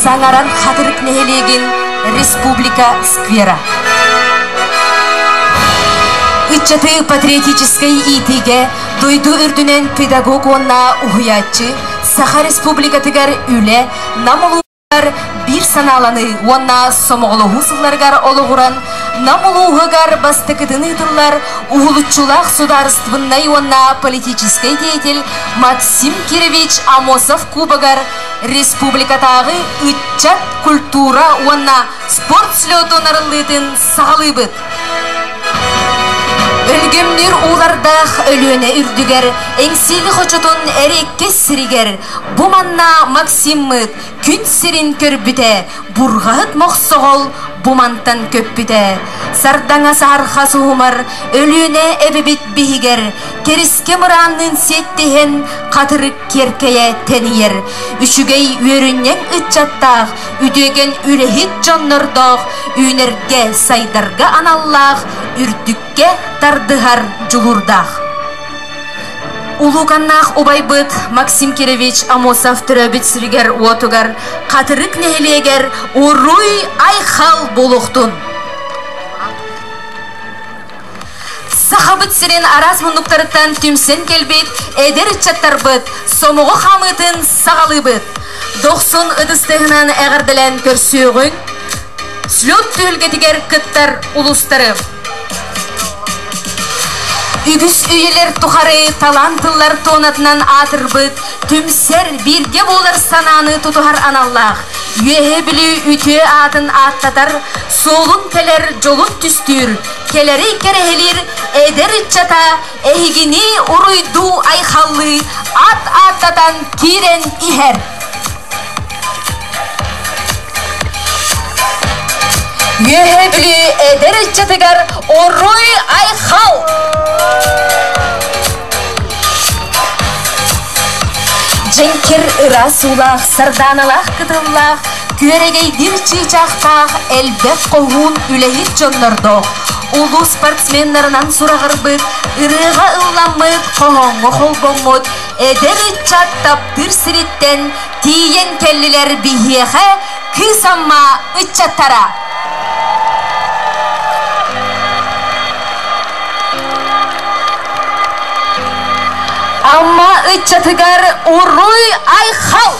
Саҥарар Хатырык нэһилиэгин Республика сквера. Ыччаты патриотическай иитиигэ дойду үрдүнэн педагог уонна уһуйааччы Саха Республикатыгар үлэ Нам улууһугар биир санааланыы уонна сомоҕолоһуу сылларыгар олоҕуран Нам улууһугар бастакытын ыытыллар уһулуччулаах судаарыстыбыннай уонна политическай деятель Максим Кирович Амосов Кубогар республикатааҕы ыччат, культура уонна спорт слетун арыллыытын саҕалыыбыт. Өлгөмнүүр уулардаах Өлүөнэ үрдүгэр, Эҥсиэли хочотун эриэккэс сиригэр бу манна Максиммыт күн сирин көрбүтэ, бурҕаһыт мохсоҕол бу мантан көппүтэ. Сардаҥа саһарха суһумар Өлүөнэ эбэбит биһигэр, кэрискэ мыраанныын сиэттиһэн хатырык киэркэйэ тэнийэр. Үчүгэй үөрүнньэҥ ыччаттаах, үтүөкэн үлэһит дьоннордоох, үүнэргэ, сайдарга аналлаах, үрдүккэ тардыһар дьулуурдаах. Улууканнаах убайбыт Максим Кирович Амосов төрөөбүт сиригэр-уотугар Хатырык нэһилиэгэр уруй-айхал буолуохтун! Сахабыт сирин араас муннуктарыттан түмсэн кэлбит эдэр ыччаттарбыт сомоҕо хаамыытын саҕалыыбыт. Дохсун ытыс тыаһынан эҕэрдэлээн көрсүөҕүҥ. Слет түһүлгэтигэр кыттар улуустары. Үгүс үйэлэр тухары талаан тыллар туонатынан аатырбыт түмсэр, бииргэ буолар санааны тутуһар аналлаах, Үөһээ Бүлүү үтүө аатын ааттатар, суолун кэлэр, дьолун түстүүр, кэлэри кэрэһилиир эдэр ыччата эһигини уруйдуу-айхаллыы ат ааттатан киирэн иһэр. Үөһээ Бүлүү эдэр ыччатыгар уруй-айхал! Дьэҥкир ыраас уулаах, сардааналаах кытыллаах, күөрэгэйдиир чыычаахтаах элбэх хоһуун үлэһит дьоннордоох, улуу спортсменнарынан сураҕырбыт, ырыаҕа ылламмыт, хоһооҥҥо холбоммут эдэр ыччат таптыыр сириттэн тиийэн кэллилэр биһиэхэ Кыыс Амма ыччаттара. Амма ыччатыгар уруй-айхал!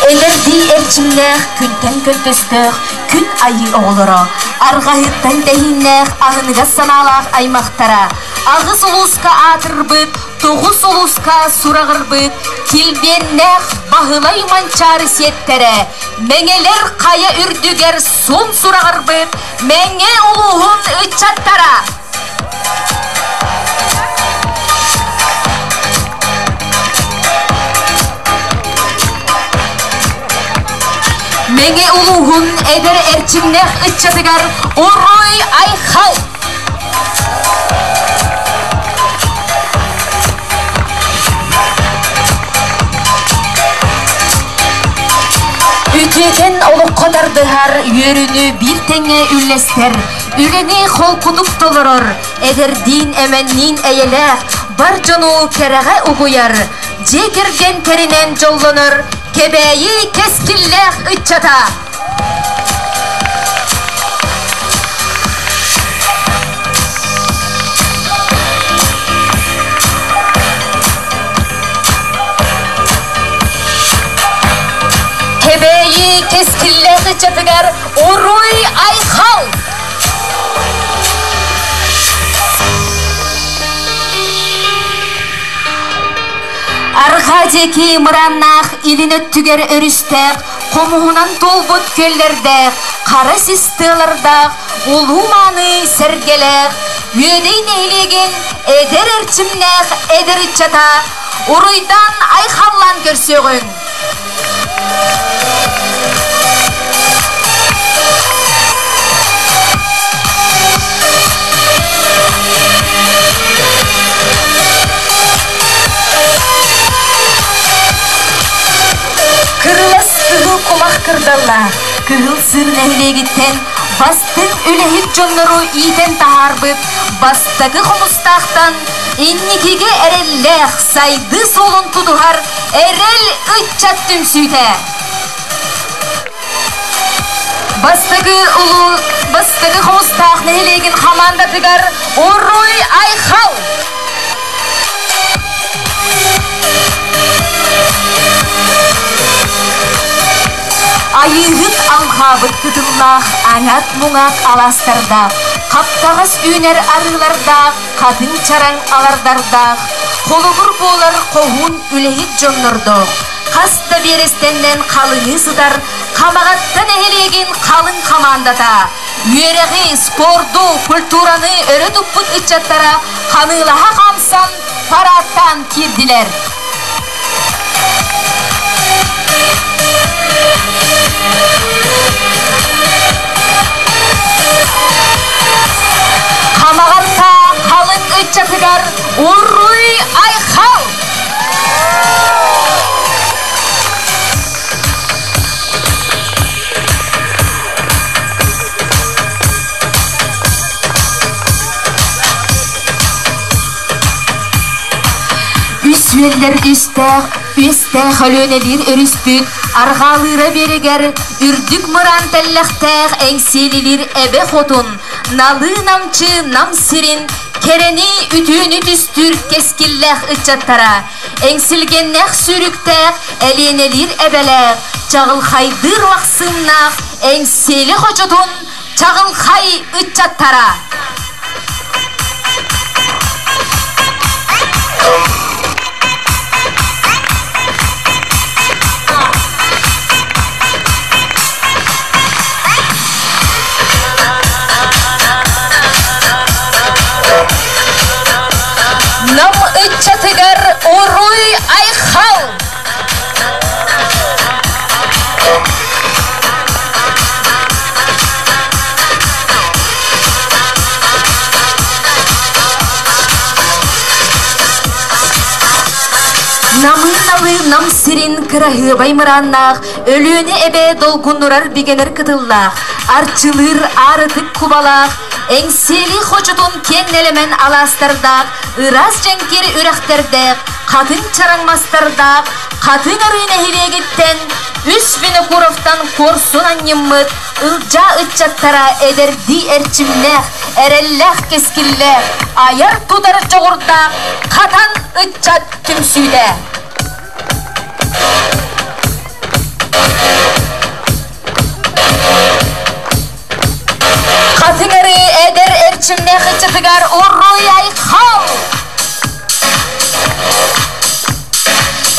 Эдэрдии эрчимнээх, күнтэн көнтөстөөх күн айыы оҕолоро, арҕаһыттан тэһииннээх аһыныгас санаалаах аймахтара, аҕыс улууска аатырбыт, тоҕус улууска сураҕырбыт килбиэннээх Баһылай Манчаары сиэттэрэ, Мэҥэлэр хайа үрдүгэр сун сураҕырбыт Мэҥэ улууһун ыччаттара! Мэҥэ улууһун эдэр эрчимнээх ыччатыгар уруй-айхал! Үтүөкэн олоххо тардыһар, үөрүүнү биир тэҥҥэ үллэстэр, үлэни холкутук толорор, эдэрдиин эмэнниин эйэлээх, бар дьону кэрэҕэ угуйар, дьиэ кэргэн тэринэн дьоллонор Кэбээйи кэскиллээх ыччата! Кэбээйи кэскиллээх ыччатыгар уруй-айхал! Арҕаа диэки мырааннаах илин өттүгэр өрүстээх, хомуһунан туолбут күөллэрдээх, хара сис тыалардаах, улуу мааны сэргэлээх, Үөдэй нэһилиэгин эдэр эрчимнээх эдэр ыччата уруйдаан айхаллаан көрсүөҕүҥ! Кырылас кыһыл кумах кырдаллаах, Кыһыл Сыыр нэһилиэгиттэн Бастыҥ үлэһит дьоннору иитэн таһаарбыт бастакы хомустаахтан инникигэ эрэллээх сайдыы суолун тутуһар Эрэл ыччат түмсүүтэ. Бастакы улуу бастакы хомустаах нэһилиэгин хамаандатыгар Уруй Айхал! Айыыһыт алҕаабыт кытыллаах аҥат-муҥат алаастардаах, хаптаҕас үүнэр арыылардаах, хатыҥ чараҥ алардардаах, холобур буолар хоһуун үлэһит дьоннордоох, хас да биэрэстэннэн халыҥыы сытар Хамаҕатта нэһилиэгин халыҥ хамаандата, үөрэҕи, спорду, культураны өрө туппут ыччаттара ханыылаһа хаамсан парадтаан киирдилэр. Хамаҕатта халыҥ ыччатыгар Уруй Айхал! Үс үөллэр үстээх, үөстээх Өлүөнэлиир өрүспүт арҕаалыыра биэрэгэр үрдүк мыраан тэллэхтээх Эҥсиэлилиир эбэ хотун, налыы намчы нам сирин кэрэни үтүөнү түстүүр кэскиллээх ыччаттара, эҥсилгэннээх сүүрүктээх Элиэнэлиир эбэлээх, чаҕылхайдыыр махсыымнаах Эҥсиэли хочотун чаҕылхай ыччаттара! Нам ыччатыгар уруй-айхал! Намыы-налыы нам сирин кыраһыабай мырааннаах, Өлүөнэ эбэ долгуннурар бигэнэр кытыллаах, арчылыыр аарытык кубалаах, Эҥсиэли хочотун киэҥ нэлэмэн алаастардаах, ыраас дьэҥкир үрэхтэрдээх, хатыҥ чараҥ мастардаах Хатыҥ Арыы нэһилиэгиттэн үс Винокуровтан куорсун анньыммыт Ылдьаа ыччаттара эдэрдии эрчимнээх, эрэллээх кэскиллээх, айар-тутар дьоҕурдаах Хатан ыччат түмсүүтэ. Хатыҥ Арыы эдэр эрчимнээх ыччатыгар уруй-айхал!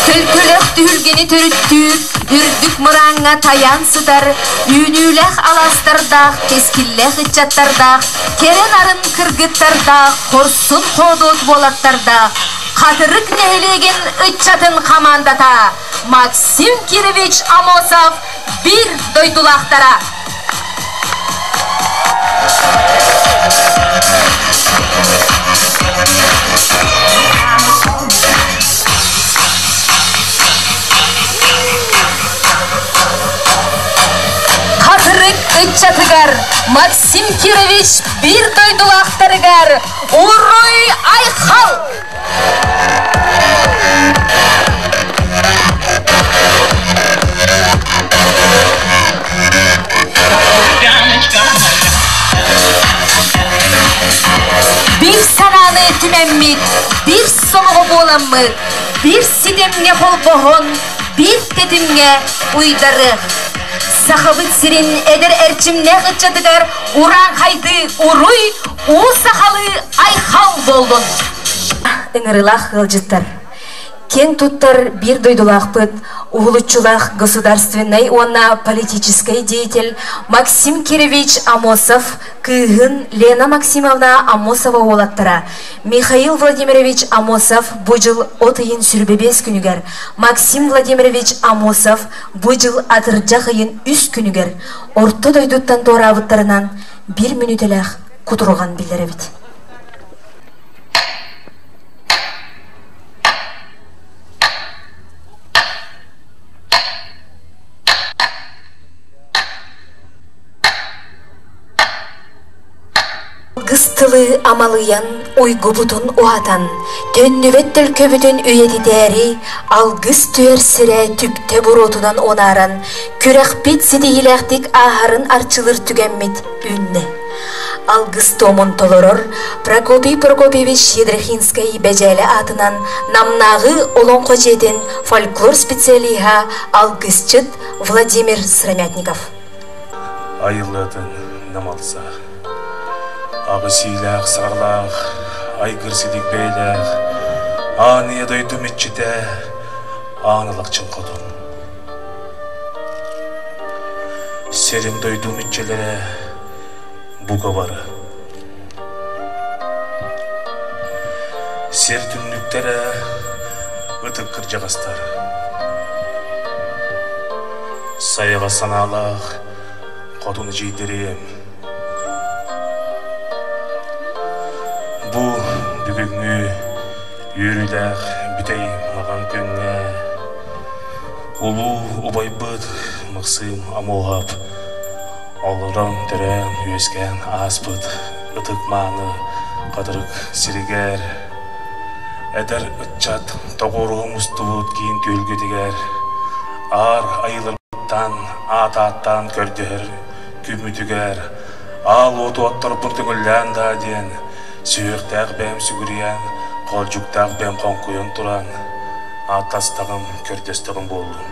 Төлкөлөөх түһүлгэни төрүттүүр, үрдүк мырааҥҥа тайаан сытар, үүнүүлээх алаастардаах, кэскиллээх ыччаттардаах, кэрэ нарын кыргыттардаах, хорсун хоодуот уолаттардаах Хатырык нэһилиэгин ыччатын хамаандата Максим Кирович Амосов биир дойдулаахтара. Хатырык ыччатыгар Максим Кирович биир дойдулаахтарыгар Уруй Айхал! Биир санааны түмэммит, биир сомоҕо буоламмыт, биир ситимҥэ холбоһон, биир тэтимҥэ уйдарыах. Сахабыт сирин эдэр эрчимнээх ыччатыгар урааҥхайдыы уруй, уу сахалыы айхал буоллун! Ыҥырыылаах ыалдьыттар! Киэҥ туттар биир дойдулаахпыт, уһулуччулаах государственнай уонна политическай деятель Максим Кирович Амосов кыыһын Лена Максимовна Амосова уолаттара Михаил Владимирович Амосов бу дьыл от ыйын сүрбэбиэс күнүгэр, Максим Владимирович Амосов бу дьыл атырдьах ыйын үс күнүгэр орто дойдуттан туораабыттарынан биир мүнүүтэлээх кутурҕан биллэрэбит. тылы амалыйан, уйгубутун уһатан, төннүбэт төлкөбүтүн үйэтитээри, алгыс түһэр сирэ түптэ буруотунан унааран, күрэхпит ситиһиилээхтик ааһарын арчылыыр түгэммит үүннэ. Алгыс туомун толорор Прокопий Прокопьевич Ядрихинскай Бэдьээлэ аатынан Намнааҕы Олоҥхо дьиэтин фольклор специалиһа, алгысчыт Владимир Сыромятников. Айыллыатын намалса. Аҕыс иилээх саҕалаах, айгыр силик бэйэлээх, аан ийэ дойдум иччитэ, аан алахчын хотун. Сирим дойдум иччилэрэ бука бары. Сир түннүктэрэ ытык кырдьаҕастар. Сайаҕас санаалаах хотун эдьиийдэрим. Бу бүгүҥҥү үөрүүлээх бүтэй маҕан күҥҥэ улуу убайбыт Максим Амуоһап олорон төрөөн үөскээн ааспыт ытык-мааны хатырык сиригэр эдэр ыччат тоҕуоруһа мустубут киин түһүлгэтигэр аар айыыларбыттан аат ааттаан көрдөһөр күммүтүгэр аал уоту отторбун көҥүллээн даа диэн сүһүөхтээх бэйэм сүгүрүйэн, хоолдьуктаах бэйэм хоҥкуйан туран ааттастаҕым, көрдөстөҕүм буоллун.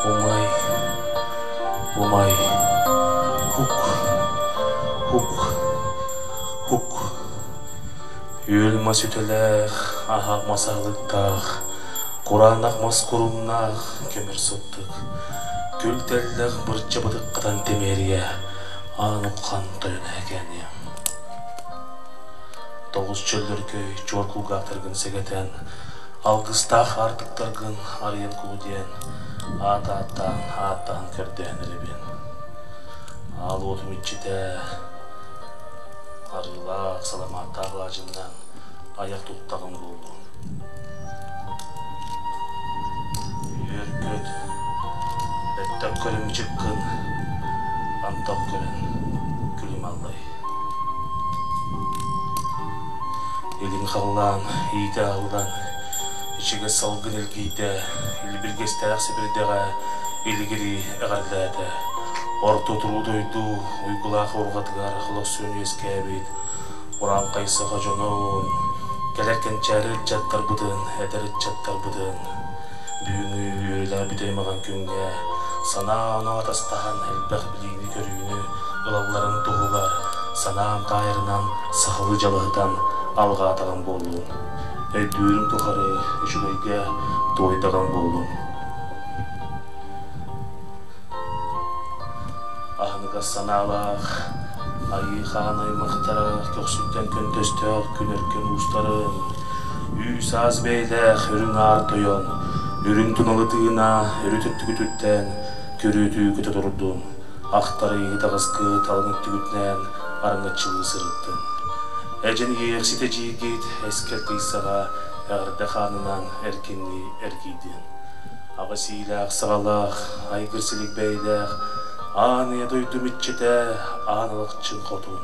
Умай, умай, хук, хук, хук. Үөл мас үтэлээх, аһаах мас аһылыктаах, кураанах мас курумнаах көмөр сыттык. Күл тэллэх бырча бытыккатан тимиэрийэ, аан уххан тойон эһэкээниэ. Тоҕус чөллөркөй чуор кулгаахтаргын сэгэтэн, алгыстаах аартыктаргын арыйан кулу диэн аат ааттаан ааттаан көрдөһөн эрэбин. Аал уотум иччитэ арыылаах, саламааттаах алаадьыннан айах туттаҕым буоллун. Үөр-көт, бэттэх көрүм чыккын, антах көрөн күлүм аллай. Илин халлаан иитэ аһыллан, ичигэс салгын илгийдэ, илбиргэстээх сибирдэҕэ илигирии эҕэрдээтэ. Орто туруу дойду уйгулаах уурҕатыгар холохсуйан үөскээбит урааҥхай саха дьонун, кэлэр кэнчээри ыччаттарбытын, эдэр ыччаттарбытын бүгүҥҥү үөрүүлээх бүтэй маҕан күҥҥэ санаа-оноо атастаһан элбэх билиини-көрүүнү ылалларын туһугар санаам таайарынан сахалыы дьалыһытан алҕаатаҕым буоллун. Өйдүүрүм тухары үчүгэйгэ туойдаҕым буоллун. Аһыныгас санаалаах, айыы хаан аймахтара көхсүттэн көнтөстөөх күн өркөн уустарын, үүс-аас бэйэлээх үрүҥ аар тойон, үрүҥ туналы тыына өрүт өттүгүтүттэн күрүөтүү көтө турдун, ахтар ыйы таҕыскы талын өттүгүтүнэн араҥаччылыы сырыттын. Эдьэн иэйэхсит эдьиийгит эскэл тыйсаҕа эҕэрдэ хаанынан эркиннии эргийдин. Аҕыс иилээх саҕалаах, айгыр силик бэйэлээх, аан ийэ дойдум иччитэ, аан алахчын хотун.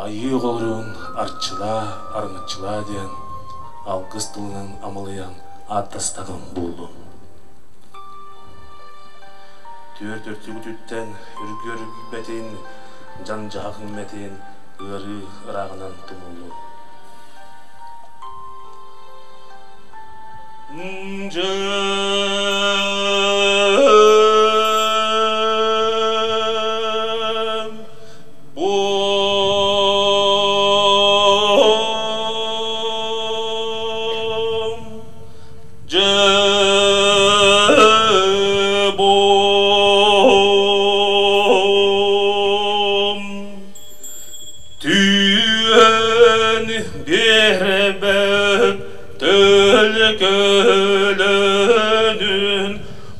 Айыы оҕолорун арчылаа, араҥаччылаа диэн алгыс тылынан амалыйан ааттастаҕым буоллун. Түөрт өртүгүтүттэн үргүөр үрбэтин, дьан-дьаһах иҥмэтин, ыарыы ырааҕынан тумуллун. Түөн биэрбэт төлкөлөнүн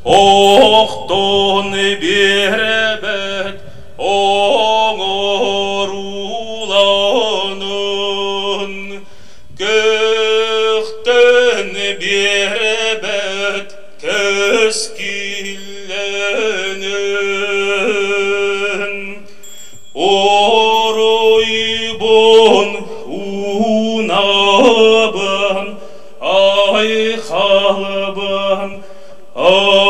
охтон биэрбэт оҥорууланын көхтөн биэрбэт кэскиллэнэн Оройбун уунабын айхалбын аныыбын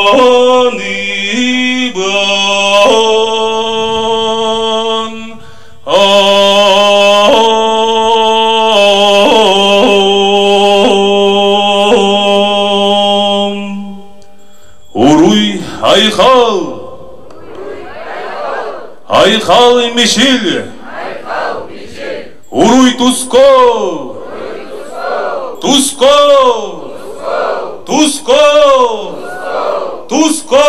Уруй айхал! Айхал Мишил! Уруй Туско! Туско! Туско! Туско!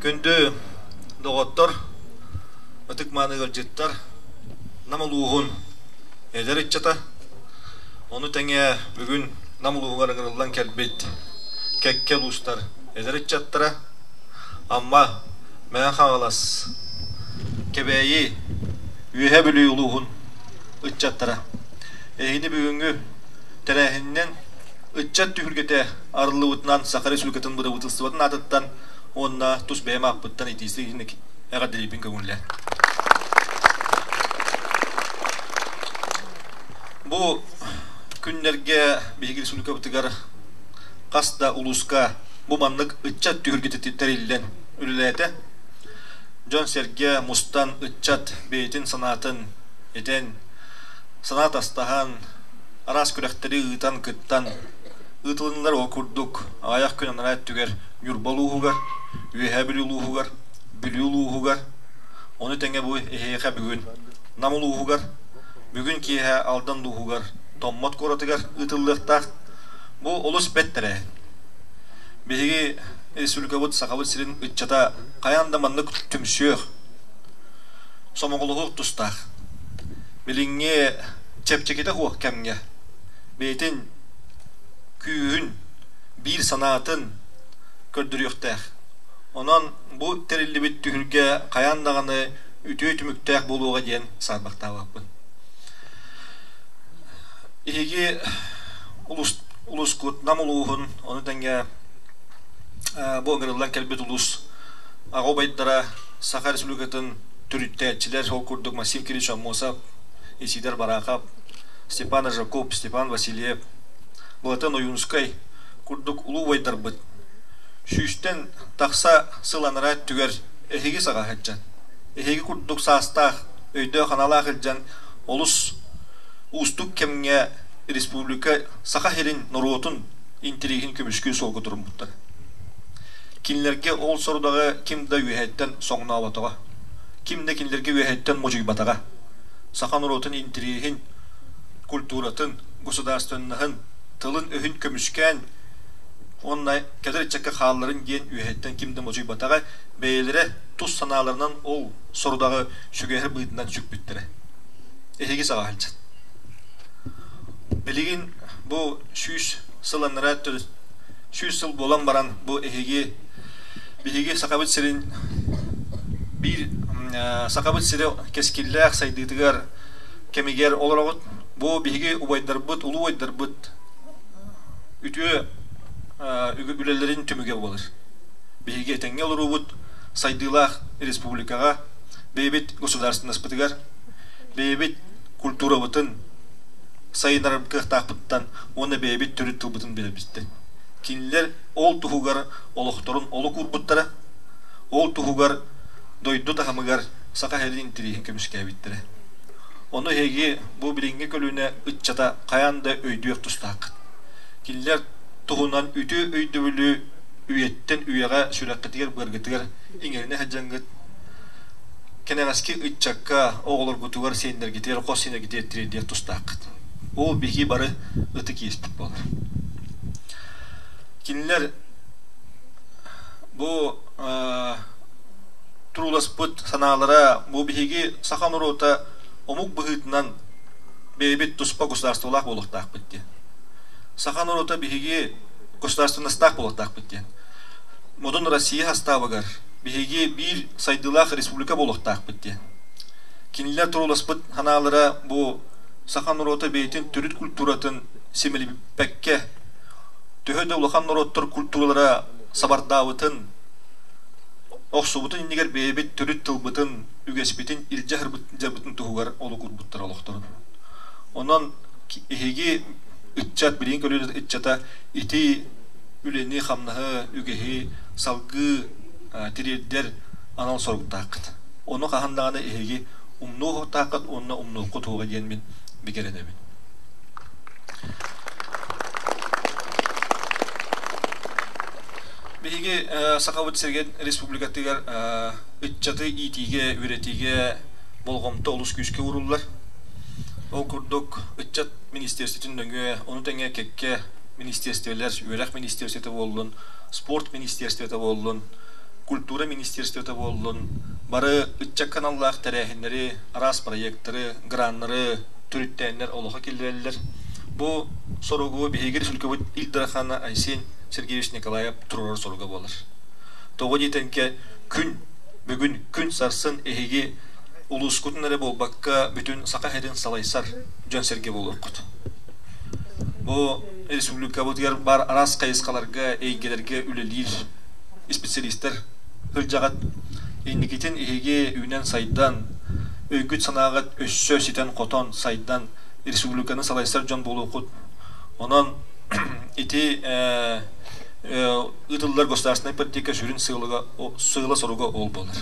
Күндү доҕоттор, ытык-мааны ыалдьыттар, Нам улууһун эдэр ыччата, ону тэҥэ бүгүн Нам улууһугар ыҥырыллан кэлбит кэккэ улуустар эдэр ыччаттара Амма, Мэҥэ Хаҥалас, Кэбээйи, Үөһээ Бүлүү улууһун ыччаттара. Эһигини бүгүҥҥү тэрээһининэн ыччат түһүлгэтэ арыллыбытынан Саха Республикатын бырабыыталыстыбатын аатыттан уонна тус бэйэм ааппыттан итиистик эҕэрдэлиибин көҥүллээн. Бу күннэргэ биһиги республикабытыгар хас да улууска бу маннык ыччат түһүлгэтэ тэриллэн үлэлээтэ. Дьон-сэргэ мустан ыччат бэйэтин санаатын этэн, санаа тастаһан, араас күрэхтэри ыытан кыттан ыытылыннар ол курдук аҕыйах күн анараа өттүгэр Ньурба улууһугар, Үөһээ Бүлүү улууһугар, Бүлүү улууһугар, ону тэҥэ бу эһиэхэ бүгүн Нам улууһугар, бүгүн киэһэ Алдан улууһугар Томмот куоратыгар ыытыллыахтаах. Бу олус бэрт тэрээһин. Биһиги республикабыт Сахабыт сирин ыччата хайаан да маннык түмсүөх, сомоҕолоһуох тустаах. Билиҥҥи чэпчэкитэ суох кэмҥэ бэйэтин күүһүн, биир санаатын көрдөрүөхтээх. Онон бу тэриллибит түһүлгэ хайаан даҕаны үтүө түмүктээх буолуоҕа диэн саарбахтаабаппын. Эһиги улус, улускут Нам улууһун, ону тэҥэ бу ыҥырыллан кэлбит улуус аҕа убайдара Саха Республикатын төрүттээччилэр, ол курдук Максим Кириллович Аммосов, Исидор Барахов, Степан Жаков, Степан Васильев, Былатан Ойуунускай курдук улуу убайдарбыт сүүстэн тахса сыл анараа өттүгэр эһиги саҕа сылдьан, эһиги курдук саастаах, өйдөөх-аналаах илдьэн олус уустук кэмҥэ республика Саха сирин норуотун интэриэһин көмүскүү суолга туруммуттар. Кинилэргэ ол сорудаҕы ким да үөһэттэн соҥнооботоҕо, ким да кинилэргэ үөһэттэн модьуйбатаҕа. Саха норуотун интэриэһин, культуратын, государственноһын, тылын-өһүн көмүскээн уонна кэлэр ыччакка хаалларын диэн үөһэттэн ким да модьуйбатаҕа, бэйэлэрэ тус санааларынан ол сорудаҕы сүгэһэр быһыытынан сүкпүттэрэ. Эһиги саҕа сылдьан. Билигин бу 100 сыл анараа 100 сыл буолан баран бу эһиги биһиги Сахабыт сирин биир Сахабыт сирэ кэскиллээх сайдыытыгар кэмигэр олороҕут. Бу биһиги убайдарбыт, улуу убайдарбыт. үтүө үлэлэрин түмүгэ буолар. Биһиги этэҥҥэ олоруубут сайдыылаах республикаҕа, бэйэбит государственноспытыгар, бэйэбит культурабытын сайыннарар кыахтаахпыттан уонна бэйэбит төрүт тылбытын билэрбиттэн. Кинилэр ол туһугар олохторун олук уурбуттара, ол туһугар дойду таһымыгар Саха сирин интэриэһин көмүскээбиттэрэ. Ону эһиги бу билиҥҥи көлүөнэ ыччата хайаан да өйдүөх тустааххыт. Кинилэр туһунан үтүө өйдөбүлү үйэттэн үйэҕэ сүрэххитигэр-быаргытыгар иҥэринэ сылдьаҥҥыт, кэнэҕэски ыччакка, оҕолоргутугар, сиэннэргитигэр, хос сиэннэргитигэр тириэрдиэх тустааххыт. Ол биһиги бары ытык иэспит буолар. Кинилэр бу турууласпыт санаалара бу биһиги саха норуота омук быһыытынан бэйэбит туспа государстволаах буолуохтаахпыт диэн. Саха норуота биһиги государственностаах буолуохтаахпыт диэн. Модун Россия састаабыгар биһиги биир сайдыылаах республика буолуохтаахпыт диэн. Кинилэр турууласпыт санаалара бу саха норуота бэйэтин төрүт культуратын симэлиппэккэ, төһө да улахан норуоттар культуралара сабардаабытын, охсубутун иннигэр бэйэбит төрүт тылбытын, үгэспитин илдьэ сылдьарбытын туһугар олук уурбуттар олохторун. Онон эһиги ыччат, билигин көлүөнэ ыччата ити үлэни-хамнаһы, үгэһи салгыы тириэрдэр анал соруктааххыт. Ону хаһан даҕаны эһиги умнуохтааххыт уонна умнуоххут суоҕа диэн мин бигэрэнэбин. Биһиги Сахабыт сиригэр республикатыгар ыччаты иитиигэ, үөрэтиигэ болҕомто олус күүскэ ууруллар. Ол курдук, ыччат министиэристибэтин нөҥүө, ону тэҥэ кэккэ министиэристибэлэр, үөрэх министиэристибэтэ буоллун, спорт министиэристибэтэ буоллун, культура министиэристибэтэ буоллун, бары ыччакка аналлаах тэрээһиннэри, араас проекттары, граннары төрүттээннэр олоххо киллэрэллэр. Бу соругу биһиги республикабыт Ил Дархана Айсен Сергеевич Николаев туруорар соруга буолар. Тоҕо диэтэнкэ күн бүгүн күн сарсын эһиги улуускутун эрэ буолбакка бүтүн Саха сирин салайсар дьон-сэргэ буолуоххут. Бу республикабытыгар баар араас хайысхаларга, эйгэлэргэ үлэлиир специалистар сылдьаҕыт. Инникитин эһиги үүнэн-сайдан, өйгүт-санааҕыт өссө ситэн-хотон, сайдан республиканы салайсар дьон буолуоххут. Онон ити ыытыллар государственнай политика сүрүн сыала-соруга ол буолар.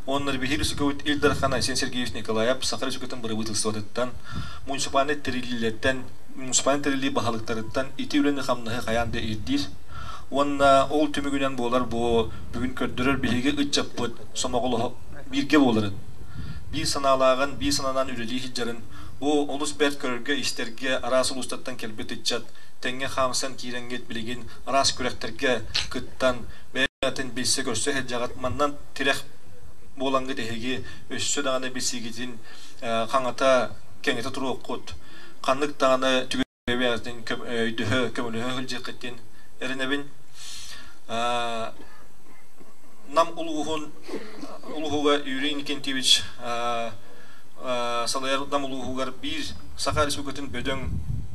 Уонна биһиги Республикабыт Ил Дархана Айсен Сергеевич Николаев Саха Республикатын бырабыыталыстыбатыттан, муниципальнай тэриллиилэртэн, муниципальнай тэриллии баһылыктарыттан ити үлэни-хамнаһы хайаан да ирдиир. Уонна ол түмүгүнэн буолар бу бүгүн көрдөрөр биһиги ыччаппыт сомоҕолоһо бииргэ буоларын, биир санаалааҕын, биир санаанан үлэлии сылдьарын, бу олус бэрт көрөргө-истэргэ араас улуустартан кэлбит ыччат тэҥҥэ хаамсан киирэҥҥит билигин араас күрэхтэргэ кыттан, бэйэтин билсэ-көрсө сылдьаҕыт. Манан тирэх буолаҥҥыт эһиги өссө даҕаны билсиигитин хаҥата, кэҥэтэ туруоххут. Ханнык даҕаны түгэн өйдөһө, көмөлөһө сылдьыаххыт диэн эрэнэбин. Нам улууһун улууһуга Юрий Иннокентьевич салайар Нам улууһугар биир Саха Республикатын бөдөҥ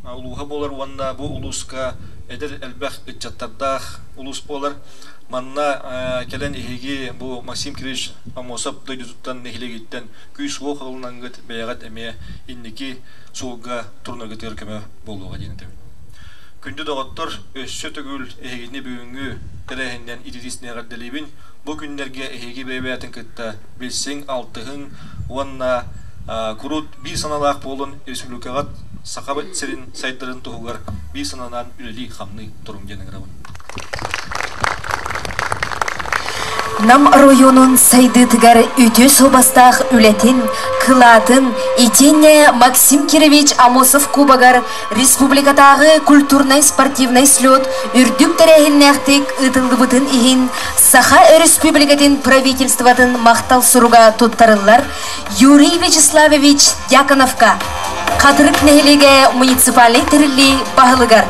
улууһа буолар уонна бу улууска эдэр элбэх ыччаттардаах улуус буолар. Манна кэлэн эһиги бу Максим Кириллович Аммосов дойдутуттан нэһилиэгиттэн күүс-уох ылынаҥҥыт бэйэҕит эмиэ инники суолга турунаргытыгар көмө буолуоҕа диэн этэбин. Күндү доҕоттор, өссө төгүл эһигини бүгүҥҥү тэрээһиннэн ититиснэ эҕэрдэлиибин. Бу күннэргэ эһиги бэйэ-бэйэтин кытта билсиҥ, алтыһыҥ уонна курут биир санаалаах буолун республикаҕыт Сахабыт сирин сайдарын туһугар биир санаанан үлэлии-хамныы туруҥ диэн ыҥырабын. Нам оройуонун сайдыытыгар үтүө суобастаах үлэтин, кылаатын итиэннэ Максим Кирович Амосов Кубогар республикатааҕы культурнай-спортивнай слет үрдүк тэрээһиннээхтик ыытыллыбытын иһин Саха Өрөспүүбүлүкэтин правительствотын махтал суруга туттарыллар Юрий Вячеславович Дьяконовка, Хатырык нэһилиэгэ муниципальнай тэриллии баһылыгар.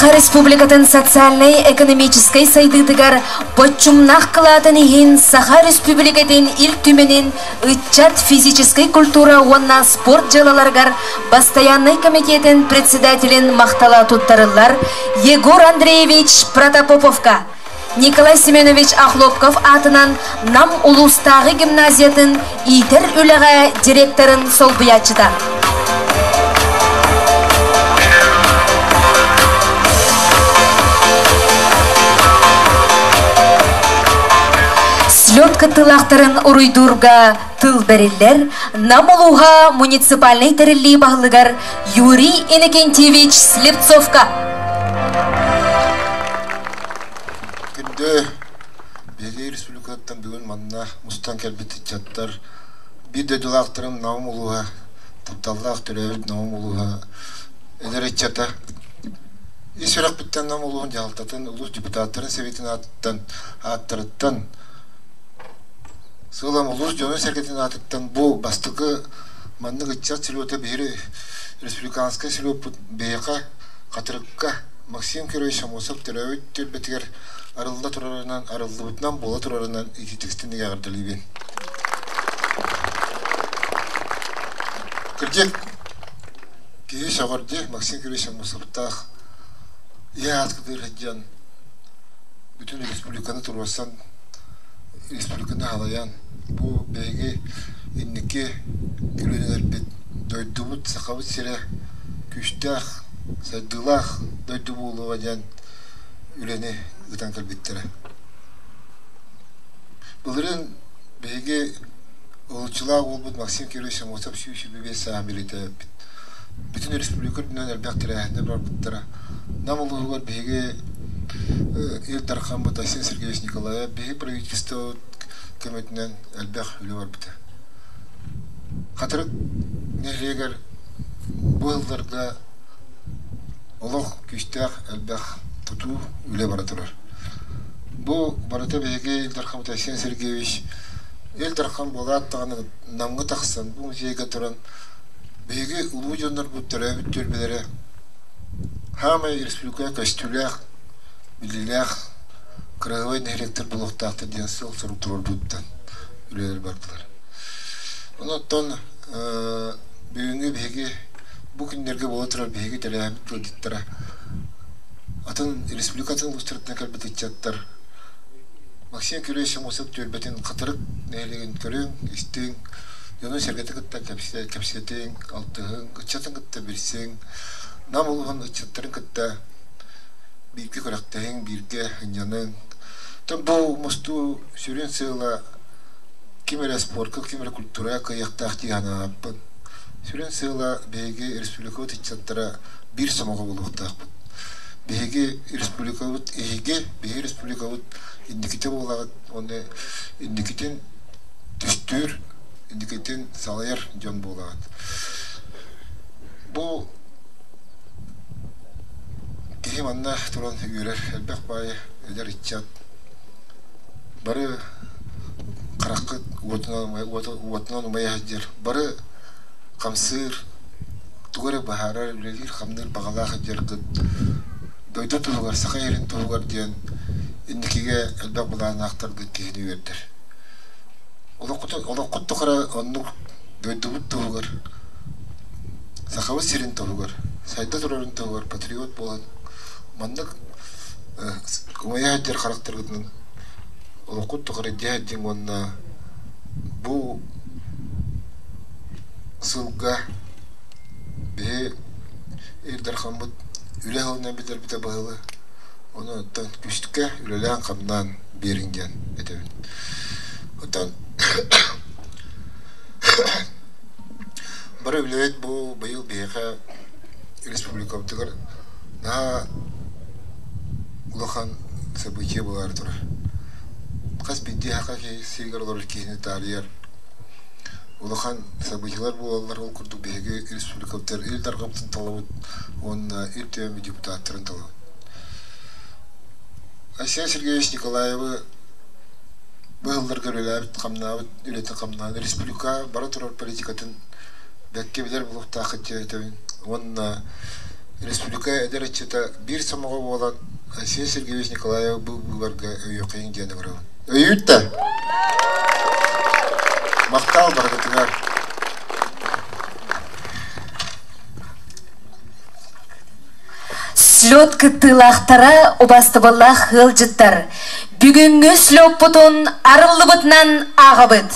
Саха Республикатын социальнай-экономическай сайдыытыгар боччумнаах кылаатын иһин Саха Республикатын Ил Түмэнин ыччат физическэй культура уонна спорт дьыалаларыгар бастайааннай комитетин председателин махтала туттарыллар Егор Андреевич Протопоповка, Николай Семенович Охлопков аатынан Нам улуустааҕы гимназиятын иитэр үлэҕэ директорын солбуйааччыта. Слет кыттыылаахтарын уруйдуурга тыл бэриллэр Нам улууһа муниципальнай тэриллии баһылыгар Юрий Иннокентьевич Слепцовка. Күндү биһиги республикаттан бүгүн манна мустан кэлбит ыччаттар биир дойдулаахтарым Нам улууһа тапталлаах төрөөбүт Нам улууһа эдэр ыччата ис сүрэхпиттэн Нам улууһун дьаһалтатын улуус депутаттарын советын аатыттан ааттарыттан сылам улуус дьонун-сэргэтин аатыттан бу бастакы маннык ыччат слета биһиги республиканскай слеппут биһиэхэ Хатырыкка Максим Кирович Аммосов төрөөбүт түөлбэтигэр арылла турарынан, арыллыбытынан буола турарынан итиитик-истиҥник эҕэрдэлиибин. Кырдьык, киһи сөҕөр дии, Максим Кирович Аммосовтаах ийэ ааскытыгар сылдьан бүтүн республиканы туруорсан, республиканы халайан, бу биһиги инники көлүөнэлэрбит дойдубут, Сахабыт сирэ күүстээх, сайдыылаах дойду буолуоҕа диэн үлэни ыытан кэлбиттэрэ. Былырыын биһиги уһулуччулаах уолбут Максим Кирович Аммосов 125 сааһын бэлиэтээбиппит. Бүтүн республика үрдүнэн элбэх тэрээһиннэр барбыттара. Нам улууһугар биһиги Ил Дархаммыт Айсен Сергеевич Николаев биһиги правительствобыт көмөтүнэн элбэх үлэ барбыта. Хатырык нэһилиэгэр бу сылларга олох күүстээх элбэх тутуу үлэ бара турар. Бу барыта биһиги Ил Дархаммыт Айсен Сергеевич Ил Дархан буолаат даҕаны Намҥа тахсан бу музейга туран биһиги улуу дьоннорбут төрөөбүт түөлбэлэрэ хаамай республикаҕа көстүүлээх, биллиилээх кыраһыабай нэһилиэктэр буолуохтаахтар диэн сыал-сорук туруорбуттан үлэлэр бардылар. Онон бүгүҥҥү биһиги бу күннэргэ буола турар биһиги тэрээһиммит ыалдьыттара атын республика атын улуустарыттан кэлбит ыччаттар Максим Кириллович Аммосов түөлбэтин Хатырык нэһилиэгин көрүҥ, истиҥ, дьону-сэргэти кытта кэпсэтиҥ, алтыһыҥ, ыччатын кытта билсиҥ, Нам улууһун ыччаттарын кытта бииргэ күрэхтэһиҥ, бииргэ сынньаныҥ. Бу мустуу сүрүн сыала ким эрэ спорка, ким эрэ культураҕа кыайыахтаах дии санаабаппын. Сүрүн сыала биһиги республикабыт ыччаттара биир сомоҕо буолуохтаахпыт. Биһиги республикабыт эһиги, биһиги республикабыт инникитэ буолаҕыт уонна инникитин түстүүр, инникитин салайар дьон буолаҕыт. Бу киһи манна туран үөрэр элбэх баайы эдэр ыччат бары хараххыт уотунан умайа сылдьар, бары хамсыыр, тугу эрэ быһаарар, үлэлиир-хамныыр баҕалаах сылдьаргыт дойду туһугар, саха сирин туһугар диэн инникигэ элбэх былааннаахтаргыт киһини үөрдэр. Олоххут тухары оннук дойдубут туһугар, Сахабыт сирин туһугар, сайда турарын туһугар патриот буолан маннык умайа сылдьар харахтаргытынан олоххут тухары дьиэ сылдьыҥ уонна бу сылга биһи Ил Дархаммыт үлэ сылынан бүтэрбитэ быһыылаах. Онон оттон күүскэ үлэлээн-хамнаан биэриҥ диэн этэбин. Оттон бары үлэбит бу быйыл биһиэхэ республикабытыгар наһаа улахан событие буолаары турар. Хас биирдии саха сиригэр олорор киһини таарыйар улахан событиелар буолаллар. Ол курдук биһиги республикабытыгар Ил Дархаммытын талабыт уонна Ил Түмэн депутаттарын талабыт. Айсен Сергеевич Николаевы бу сылларга үлэлээбит, хамнаабыт үлэтин хамнаан республика бара турар политикатын бэккэ билэр буолуохтааххыт диэн этэбин уонна Республика эдэр ыччата биир сомоҕо буолан Айсен Сергеевич Николаев бу быыбарга өйүөххэйиҥ диэн ыҥырабын. Өйүүт да! Махтал барыгытыгар! Слет кыттыылаахтара убастыбаллаах ыалдьыттар, бүгүҥҥү слеппутун арыллыбытынан ааҕабыт.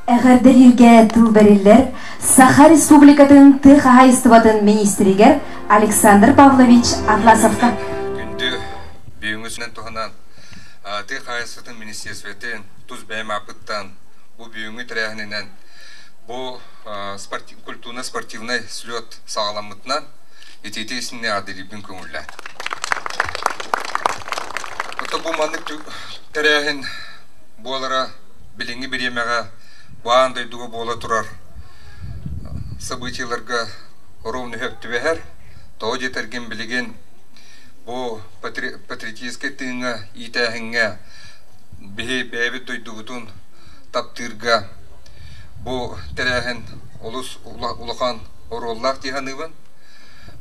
Эҕэрдэлииргэ тыл бэриллэр Саха Республикатын тыа хаһаайыстыбатын министригэр Александр Павлович Атласовка. Күндү бүгүҥҥүсүнэн туһанан тыа хаһаайыстыбатын министерствотын тус бэйэм ааппыттан бу бүгүҥҥү тэрээһининэн бу культурно-спортивнай слет саҕаламмытынан итиити исинне аадырыйбын көҥүллээн. Ото бу маннык тэрээһин буолара билиҥҥи бириэмэҕэ бу аан дойдуга буола турар событиеларга ровно сөп түбэһэр. Тоҕо диэтэргин билигин бу патриотическай тыыҥҥа иитээһиҥҥэ биһи бэйэбит дойдубутун таптыырга бу тэрээһин олус улахан оруоллаах дии саныыбын.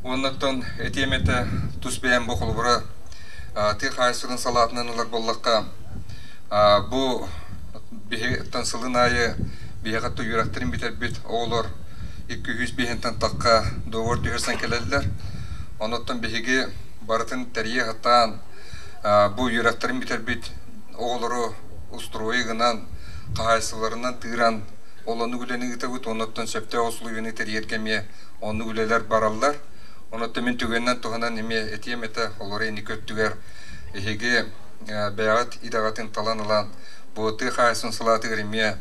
Уоннаттан этиэм этэ тус бэйэм бу холобура тыа хаһаайыстыбатын салаатынан ылар буоллахха бу биһиттэн сылын аайы биһиэхэ үөрэхтэрин бүтэрбит оҕолор 205 тахха договор түһэрсэн кэлэллэр. Онуттан биһиги барытын тэрийэ сатаан бу үөрэхтэрин бүтэрбит оҕолору устуруойу гынан, хаһаайыстыбаларынан тыыран ол оннук үлэни ыытабыт, оннуттан сөптөөх условияны тэрийэргэ эмиэ оннук үлэлэр бараллар. Онуттан мин түгэнинэн туһанан эмиэ этиэм этэ, олору инники өттүгэр эһиги бэйэҕит идэҕитин талан ылан бу тыа хаһаайыстыбатын салаатыгар эмиэ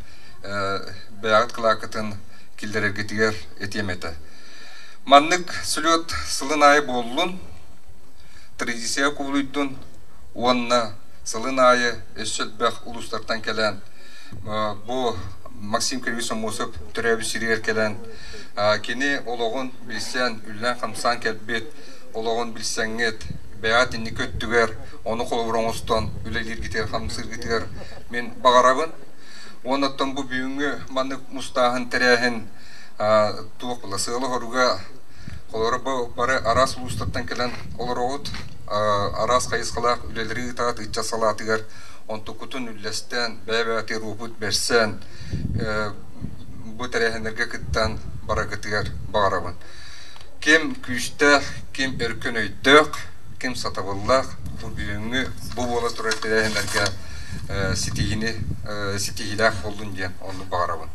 бэйэҕит кылааккытын киллэрэргитигэр этиэм этэ. Маннык слет сылын аайы буоллун, традиция кубулуйдун уонна сылын аайы өссө элбэх улуустартан кэлэн бу Максим Кириллович Аммосов төрөөбүт сиригэр кэлэн кини олоҕун билсэн, үллэн-хамсаан кэлбит олоҕун билсэҥҥит, бэйэҕит инники өттүгэр ону холобур оҥостон үлэлииргитигэр-хамсыыргытыгар мин баҕарабын. Уонна оттон бу бүгүҥҥү маннык мустааһын тэрээһин туох була сыала-соруга холобура бу бары араас улуустартан кэлэн олороҕут, араас хайысхалаах үлэлэри ыытаат ыччат салаатыгар онтуккутун үллэстэн, бэйэ-бэйэтигэр уопут бэрсэн бу тэрээһиннэргэ кыттан бараргытыгар баҕарабын. Ким күүстээх, ким өркөн өйдөөх, ким сатабыллаах, Бу бүгүҥҥү бу буола турар тэрээһиннэргэ ситиһиини ситиһиилээх буоллун диэн оннук баҕарабын.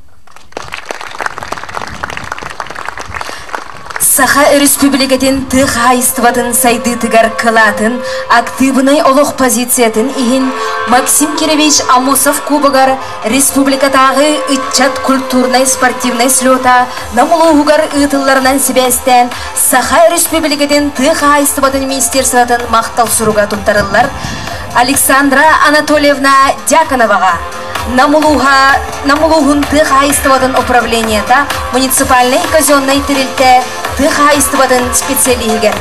Саха Өрөспүүбүлүкэтин тыа хаһаайыстыбатын сайдыытыгар кылаатын, актыыбынай олох позициятын иһин Максим Кирович Аммосов Кубогар республикатааҕы ыччат культурнай-спортивнай слета Нам улууһугар ыытылларынан сибээстээн Саха Өрөспүүбүлүкэтин тыа хаһаайыстыбатын министерствотын махтал суруга туттарыллар Александра Анатольевна Дьяконоваҕа Нам улууһа Нам улууһун тыа хаһаайыстыбатын управлениета муниципальнай казеннай тэрилтэ тыа хаһаайыстыбатын специалиһигэр.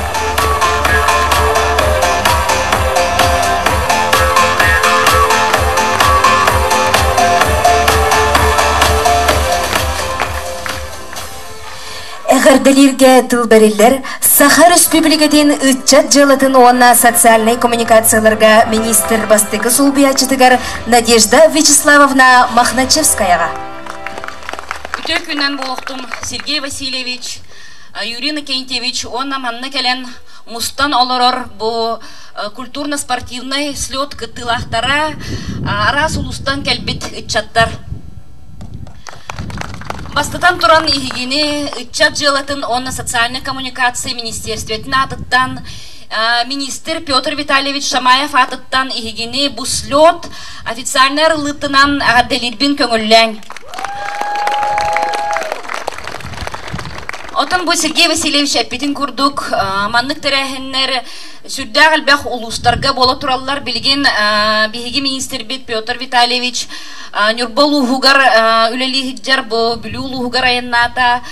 Эҕэрдэлииргэ тыл бэриллэр Саха Өрөспүүбүлүкэтин ыччат дьыалатын уонна социальнай коммуникацияларга министр бастакы солбуйааччытыгар Надежда Вячеславовна Мохначевскаяҕа. Үтүө күнүнэн буолуохтун Сергей Васильевич, Юрий Иннокентьевич уонна манна кэлэн мустан олорор бу культурно-спортивнай слет кыттыылаахтара араас улуустан кэлбит ыччаттар. Бастатан туран иһигини ыччат дьыалатын уонна социальнай коммуникация министерствотын аатыттан министр Петр Витальевич Шамаев аатыттан иһигини бу слет официальнай арыллыытынан эҕэрдэлиирбин көҥүллээҥ. Отон бу Сергей Васильевич эппитин курдук маннык тэрээһиннэр сүрдээх элбэх улуустарга буола тураллар. Билигин биһиги министрбит Петр Витальевич Ньурба улууһугар үлэлии сылдьар, бу Бүлүү улууһугар айаннаата.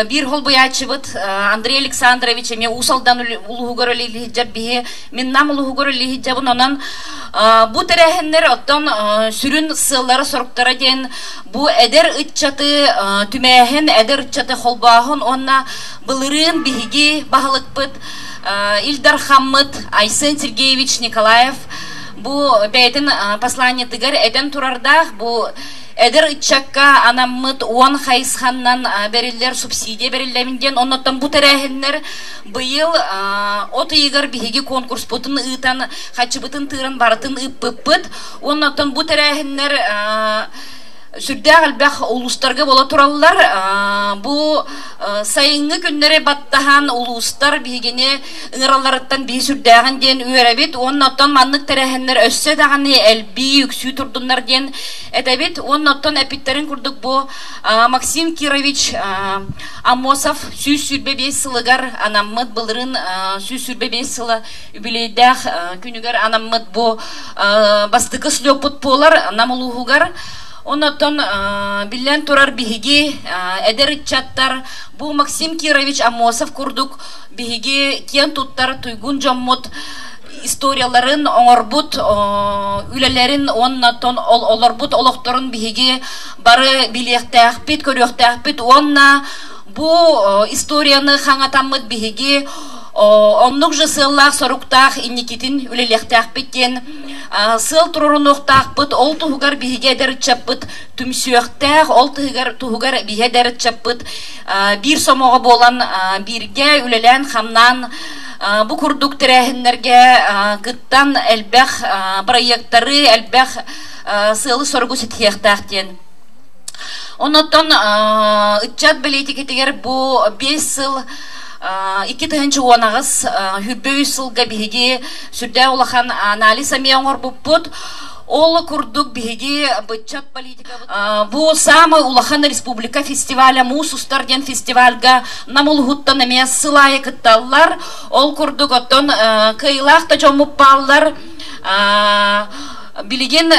Биир холбуйааччыбыт Андрей Александрович эмиэ Уус Алдан улууһугар үлэлии сылдьар, биһи мин Нам улууһугар үлэлии сылдьабын. Онон бу тэрээһиннэр оттон сүрүн сыаллара-соруктара диэн бу эдэр ыччаты түмээһин, эдэр ыччаты холбооһун уонна былырыын биһиги баһылыкпыт Ил Дархаммыт Айсен Сергеевич Николаев Бу бэйэтин посланиетыгар этэн турардаах, бу эдэр ыччакка анаммыт 10 хайысханнан бэриллэр субсидия бэриллэбин диэн, оннуттан бу тэрээһиннэр быйыл от ыйыгар биһиги конкурспутун ыытан, хаччыбытын тыыран барытын ыыппыппыт. Оннуттан бу тэрээһиннэр сүрдээх элбэх улуустарга буола тураллар. Бу сайыҥҥы күннэри баттаһан улуустар биһигини ыҥыралларыттан биһи сүрдээҕин диэн үөрэбит уонна оттон маннык тэрээһиннэр өссө даҕаны элбии, үксүү турдуннар диэн этэбит. Уонна оттон эппиттэрин курдук бу Максим Кирович Аммосов 125 сылыгар анаммыт былырыын 125 сыла үбүлүөйдээх күнүгэр анаммыт бу бастакы слеппут буолар Нам улууһугар. Оннуттан биллэн турар биһиги эдэр ыччаттар бу Максим Кирович Аммосов курдук биһиги киэн туттар туйгун дьоммут историяларын оҥорбут үлэлэрин уонна олорбут олохторун биһиги бары билиэхтээхпит, көрүөхтээхпит уонна бу историяны хаҥатаммыт биһиги оннук же сыаллаах-соруктаах инникитин үлэлиэхтээхпит диэн сыал туруорунуохтаахпыт, ол туһугар биһиги эдэр ыччаппыт түмсүөхтээх, ол туһугар биһиги эдэр ыччаппыт биир сомоҕо буолан бииргэ үлэлээн-хамнаан бу курдук тэрээһиннэргэ кыттан элбэх проектары, элбэх сыалы-соругу ситиһиэхтээх диэн. Оннуттан ыччат бэлиитикэтигэр бу 5 сыл 2018 23 сылга биһиги сүрдээх улахан анализ эмиэ оҥорбуппут. Ол курдук биһиги быччат политикабыт бу самый улахан республика фестиваля Муус устар диэн фестивальга Нам улуһуттан эмиэ сыл аайы кытталлар. Ол курдук оттон кыайыылаах да дьоммут бааллар. Билигин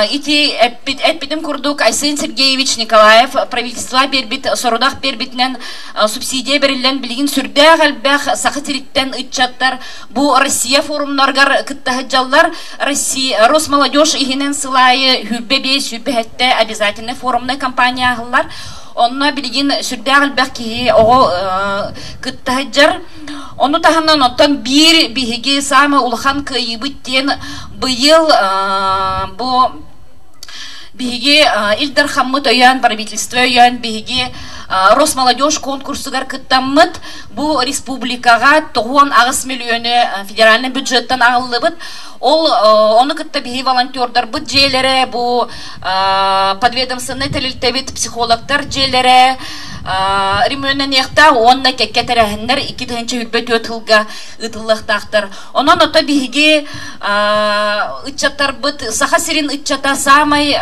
ити эппит, эппитим курдук Айсен Сергеевич Николаев правительство биэрбит сорудах биэрбитинэн субсидия бэриллэн билигин сүрдээх элбэх Саха сириттэн ыччаттар бу Россия форумнарыгар кытта сылдьаллар. Россия Росмолодежь иһинэн сыл аайы 25 27 обязательный форумнай кампания аһыллар. Онно билигин сүрдээх элбэх киһи оҕо кытта сылдьар. Ону таһынан оттон биир биһиги саамай улахан кыайыыбыт диэн быйыл бу биһиги Ил Дархаммыт өйөөн, правительство өйөөн биһиги Росмолодежь конкурсугар кыттаммыт бу республикаҕа 98 миллиону федеральный бюджеттан аҕаллыбыт. Ол ону кытта биһи волонтердарбыт дьиэлэрэ, бу подведомственнай тэрилтэбит психологтар дьиэлэрэ ремонтаныахтаах уонна кэккэ тэрээһиннэр 2024 сылга ыытыллыахтаахтар. Онон ото биһиги ыччаттарбыт Саха сирин ыччата саамай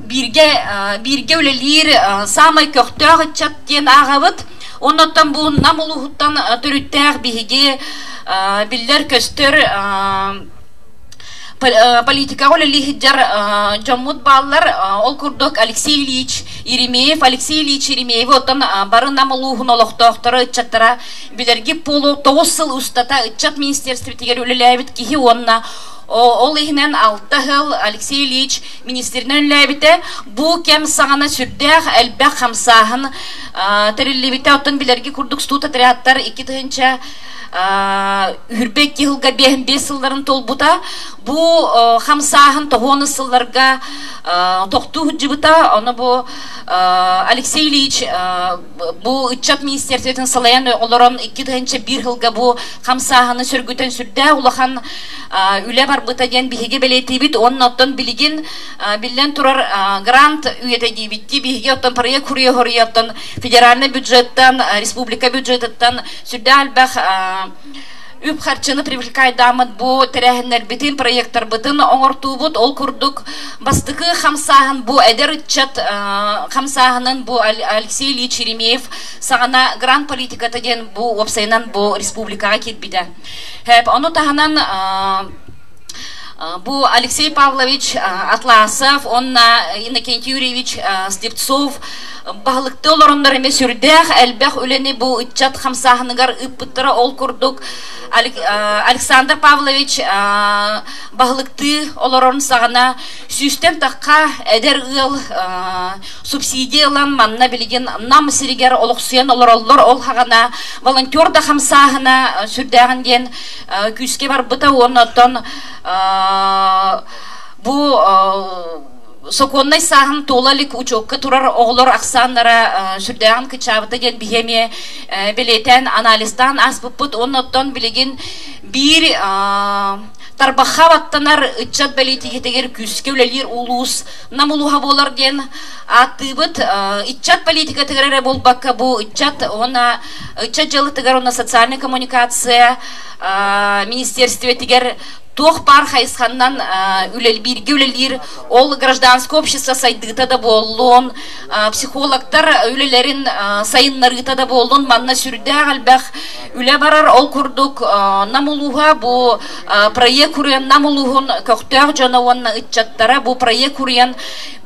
бииргэ бииргэ үлэлиир саамай көхтөөх ыччат диэн ааҕабыт. Оннуттан бу Нам улууһуттан төрүттээх биһиги биллэр-көстөр политикаҕа үлэлии сылдьар дьоммут бааллар. Ол курдук Алексей Ильич Еремеев, Алексей Ильич Еремееви оттон бары Нам улууһун олохтоохторо, ыччаттара билэргит буолуо 9 сыл устата ыччат министерствотигэр үлэлээбит киһи уонна ол иһинэн 6 сыл Алексей Ильич министринэн үлэлээбитэ. Бу кэм саҕана сүрдээх элбэх хамсааһын тэриллибитэ. Оттон билэрги курдук студ отрядтар 2000 үрбэкки сылга 55 сылларын толбута. Бу хамсааһын тоһуону сылларга тохтуу сылдьыбыта. Ону бу Алексей Ильич бу ыччат министерствотын салайан олорон 2001 сылга бу хамсааһыны сөргүтэн сүрдээх улахан үлэ барбыта диэн биһиги бэлиэтиибит. Уонна оттон билигин биллэн турар грант үйэтэ диибиттии биһиги оттон проект хуруйа хоруйа оттон федеральный бюджеттан, республика бюджетыттан сүрдээх элбэх үп-харчыны привлекайдааммыт бу тэрээһиннэрбитин, проекттарбытын оҥортуубут. Ол курдук бастакы хамсааһын бу эдэр ыччат хамсааһынын бу Алексей Ильич Еремеев саҕана грант политиката диэн бу уопсайынан бу республикаҕа киирбитэ. Ону таһынан бу Алексей Павлович Атласов уонна Иннокентий Юрьевич Слепцов баһылыкты олороннор эмэ сүрдээх элбэх үлэни бу ыччат хамсааһыныгар ыыппыттара. Ол курдук Александр Павлович баһылыктыы олорон саҕана сүүстэн тахха эдэр ыал субсидия ылан манна билигин Нам сиригэр олохсуйан олороллор. Ол хаҕана волонтер да хамсааһына сүрдээҕин диэн күүскэ барбыта уонна оттон бу сокуоннай сааһын туола илик учуокка турар оҕолор ахсааннара сүрдээҕин кыччаабыта диэн биһи эмиэ бэлиэтээн анализтаан ааспыппыт. Уонна оттон билигин биир тарбахха баттанар ыччат бэлиитикэтигэр күүскэ үлэлиир улуус Нам улууһа буолар диэн ааттыыбыт. Ыччат политикатыгар эрэ буолбакка, бу ыччат уонна ыччат дьыалатыгар уонна социальнай коммуникация министерствотигэр туох баар хайысханнан бииргэ үлэлиир ол гражданское общество сайдыыта да буоллун, психологтар үлэлэрин сайыннарыыта да буоллун, манна сүрдээх элбэх үлэ барар. Ол курдук Нам улууһа бу проект куруйан Нам улууһун көхтөөх дьоно уонна ыччаттара бу проект куруйан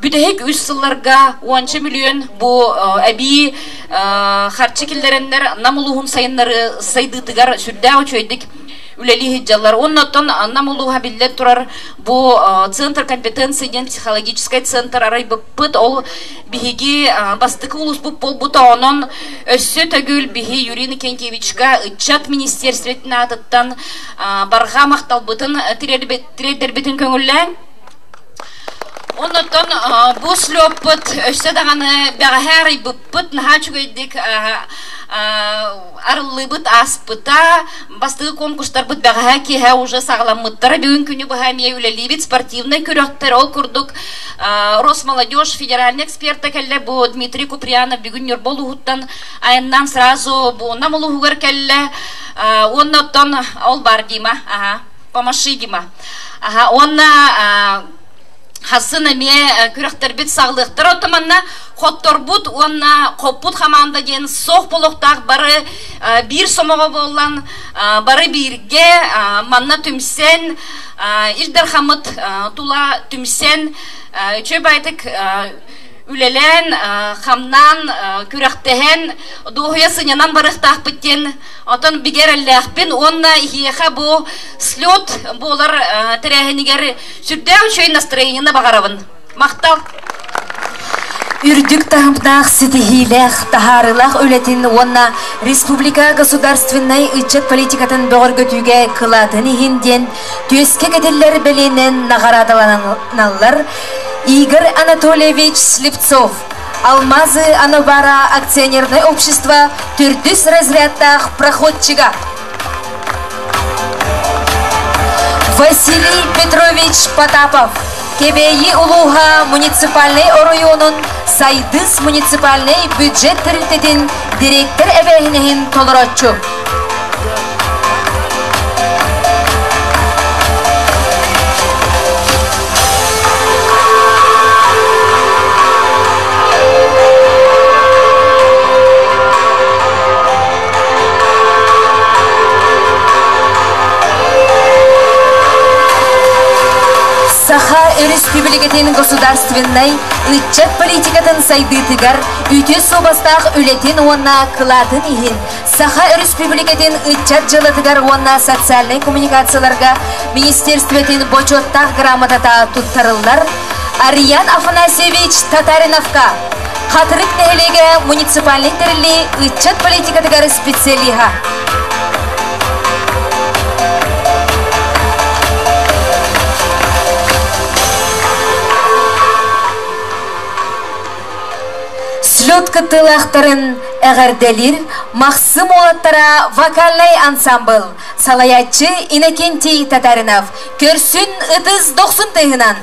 бүтэһик үс сылларга уонча миллион бу эбии харчы киллэрэннэр Нам улууһун сайыннары сайдыытыгар сүрдээх үчүгэйдик үлэлии сылдьаллар. Уонна оттон Нам улууһа биллэн турар бу центр компетенции диэн психологическай центр арайбыппыт. Ол биһиги бастакы улууспут буолбута. Онон өссө төгүл биһи Юрий Иннокентьевичка ыччат министерствотын аатыттан барҕа махталбытын тириэрдэрбитин көҥүллээҥ. Оннуттан бу слеппут өссө даҕаны бэҕэһээ арыйбыппыт наһаа үчүгэйдик арыллыыбыт ааспыта. Бастакы конкурстарбыт бэҕэһээ киэһэ уже саҕаламмыттара. Бүгүн күнү быһа эмиэ үлэлиибит. Спортивнай күрэхтэр ол курдук Росмолодежь федеральный эксперта кэллэ. Бу Дмитрий Куприянов бүгүн Ньурба улууһуттан айаннаан сразу бу Нам улууһугар кэллэ. Уонна оттон ол бар Дима, ага, помаши Дима. Ага, уонна хасын эмиэ күрэхтэрбит саҕалыахтара. Оттон манна хотторбут уонна хоппут хамаанда диэн суох болохтаах бары биир сомоҕо буоллан бары бииргэ манна түмсэн Ил Дархаммыт тула түмсэн үчүгэй баайтык үлэлээн, хамнаан, күрэхтэһэн, дуоһуйа сынньанан барыахтаахпыт диэн отон бигэ эрэллээхпин уонна иһиэхэ бу слет буолар тэрээһинигэр сүрдээх үчүгэй настроениены баҕарабын. Махтал! Үрдүк таһымнаах ситиһиилээх, таһаарыылаах үлэтин уонна республика государственнай ыччат политикатын бөҕөргөтүүгэ кылаатын иһин диэн түөскэ кэтиллэр бэлиэнэн наҕараадаланаллар Игорь Анатольевич Слепцов. Алмазы Анабара акционерное общество төрдүс разрядтаах проходчига. Василий Петрович Потапов, Кэбээйи улууһа муниципальнай оройуонун Сайдыс муниципальнай бюджет тэрилтэтин директор эбээһинэһин толорооччу. Саха Өрөспүүбүлүкэтин государственнай ыччат политикатын сайдыытыгар үтүө суобастаах үлэтин уонна кылаатын иһин Саха Өрөспүүбүлүкэтин ыччат дьыалатыгар уонна социальнай коммуникацияларга министерствотын бочуоттаах грамотата туттарыллар Ариан Афанасьевич Татариновка Хатырык нэһилиэгэ муниципальнай тэриллии ыччат политикатыгар специалиһа. Слет кыттыылаахтарын эҕэрдэлиир Махсым уолаттара вокальнай ансамбыл, салайааччы Иннокентий Татаринов, көрсүн ытыс дохсун тыһынан!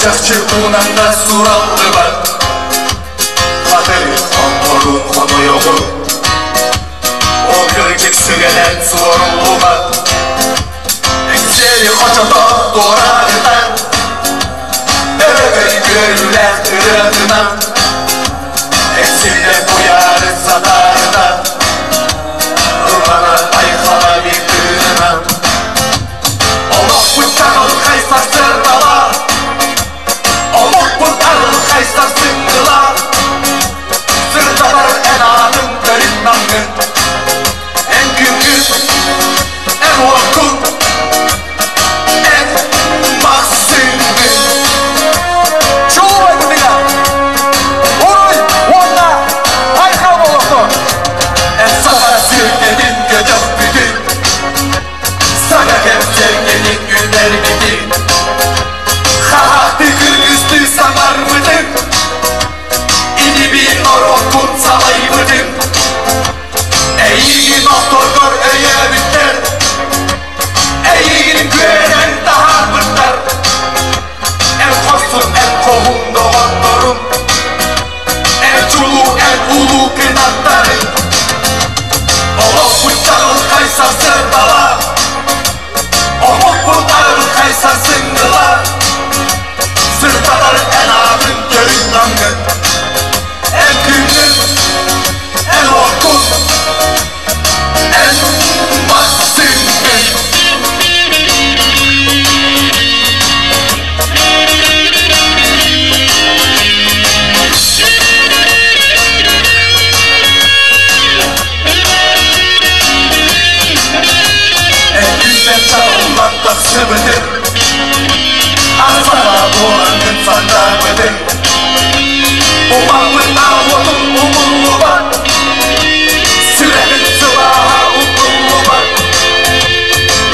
Чахчы уунанда сураллыбат Хатыры хонторун хонойоҕун Ол кырдьык сүгэнэн суоруллубат Эҥсиэли хочото туораатытан Өрөгөй күөрүүлээх ырыатынан Эксиллэн куйаары сатаарытан Ылланар айхала биир тыынынан Олохпут чаҕылхай сарсыардала Олохпут арылхай сарсыҥҥыла Сырдатар эн аатыҥ төрүт намҥын Эн күҥҥүн, эн уоккун, эн махсыҥҥын Чулуу айтытыга Уруй уонна айхал буолуохтун! Эн саха сүргэтин көтөхпүтүн Саҥа кэм сэргэтин үүннэрбитин Хаһаахтыы күргүстүү саҥарбытын Инибиин норуоккун салайбытын Эйигин охторгор өйөөбүттэр Эйигин күөнэн таһаарбыттар Эн хорсун, эн хоһуун доҕотторум Эн чулуу, эн улуу кынаттарыҥ Олохпут чаҕылхай сарсыардала Омукпут арылхай сарсыҥҥыла Сырдатар эн аатыҥ төрүт намҥын Эн күҥҥүн, эн уоккун, эн бастыҥҥын Эн чаллан тахсыбытын Асана буолаҥҥын санаабытын Умаппыт уотун умуллубат Сүрэҕин сылааһа умнуллубат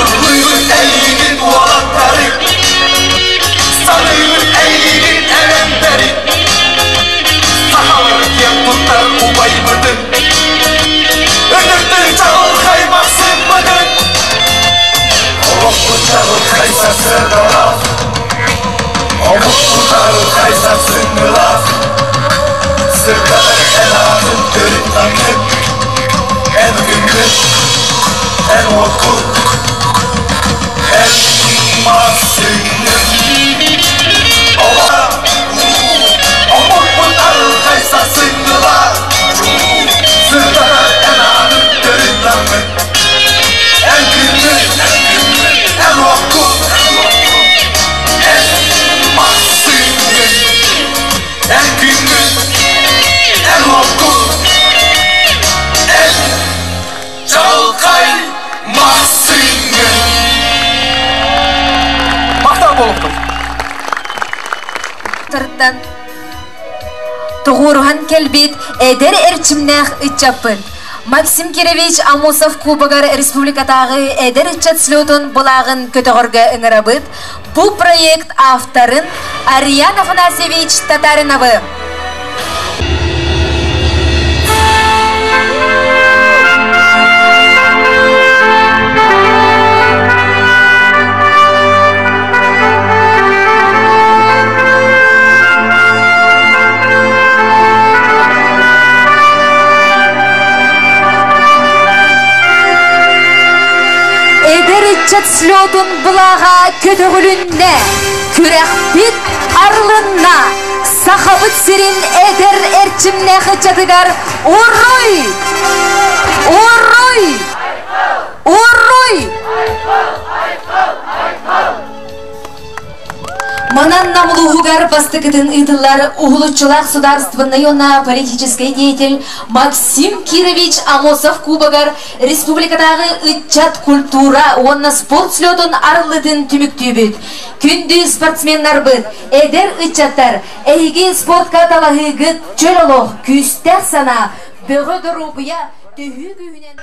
Ыллыыбыт эйигин уолаттары Саныыбыт эйигин эрэнтэри Сахалар киэн туттар убайбытын Ыныртын чаҕылхай махсыммытын Олохпут чаҕылхай сарсыардалаах Омукпут арылхай сарсыҥҥылаах Сырдатар эн аатын төрүт намҥын Эн күҥҥүн, эн уоккун Эн мас сүнньүн Омукпут арылхай сарсыҥҥылар Сырдатар эн аатын төрүт наммыт Эн күҥҥүн, эн уоккун Эн мас сүнньүн Эн күҥҥүн, эн уоккун Эн чаҕылхай мас сүнньүн Махтал буолуохтун. Тарыттан тоҕуоруһан кэлбит эдэр эрчимнээх ыччаппыт Максим Кирович Аммосов Кубогар республикатааҕы эдэр ыччат слетун былааҕын көтөҕөргө ыҥырабыт. Бу проект авторын Ариан Афанасьевич Татариновы. Эдэр ыччат слетун былааҕа көтөҕүлүннэ, күрэхпит арылынна. Сахабыт сирин эдэр эрчимнээх ыччатыгар уруй! Уруй! Уруй! Манан Нам улууһугар бастакытын ыытыллар уһулуччулаах судаарыстыбаннай уонна политическай деятель Максим Кирович Амосов Кубогар республикатааҕы ыччат культура уонна спорт слетун арыллыытын түмүктүүбүт. Күндү спортсменнарбыт, эдэр ыччаттар, эһиги спортка талаһыыгыт чөл олох, күүстээх санаа, бөҕө доруобуйа төһүү күүһүнэн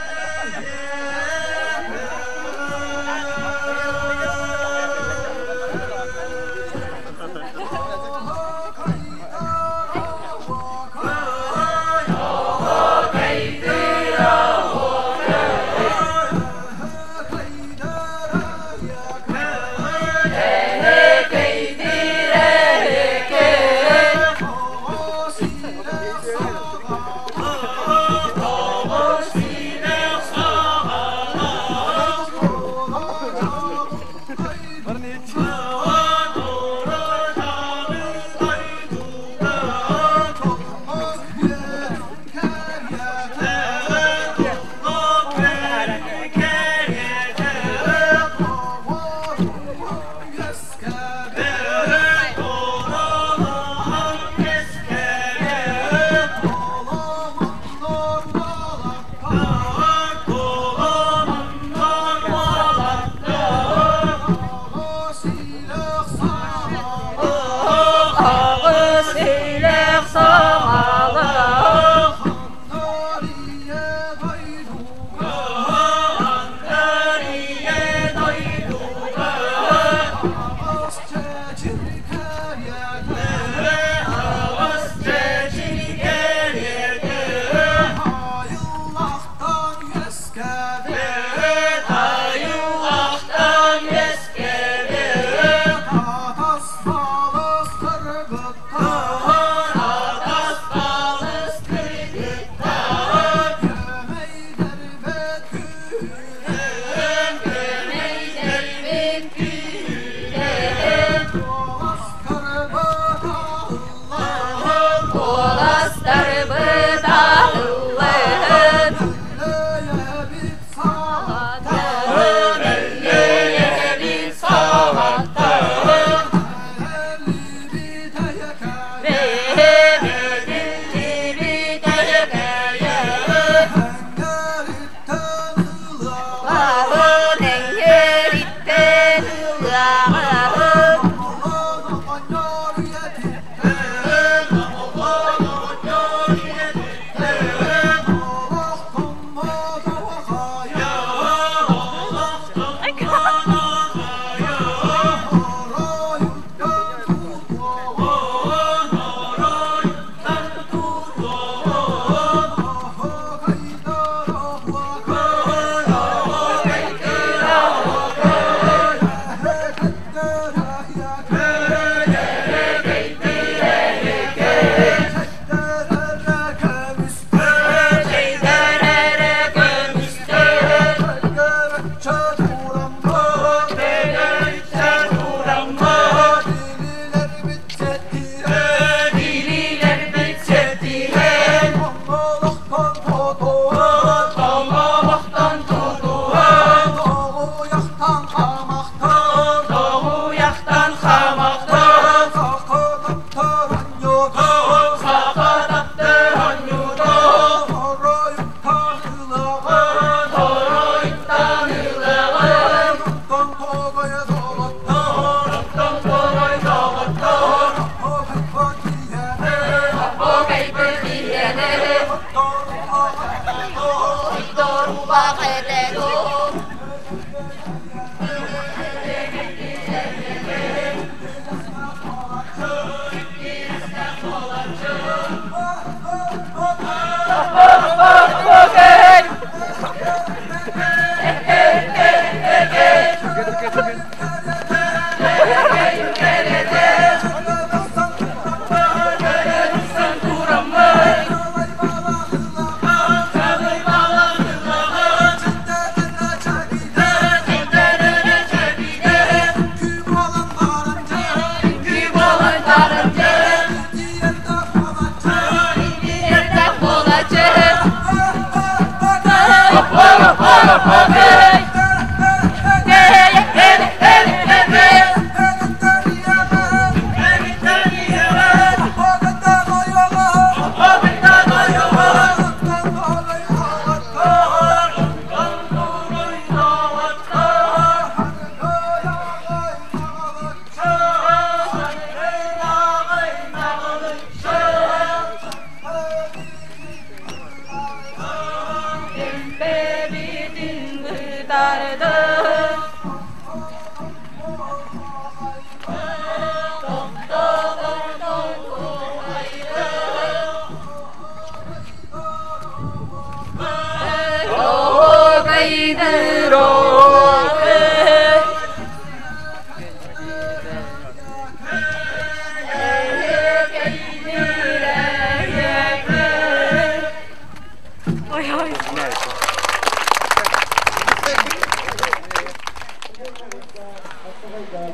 Мэҥэ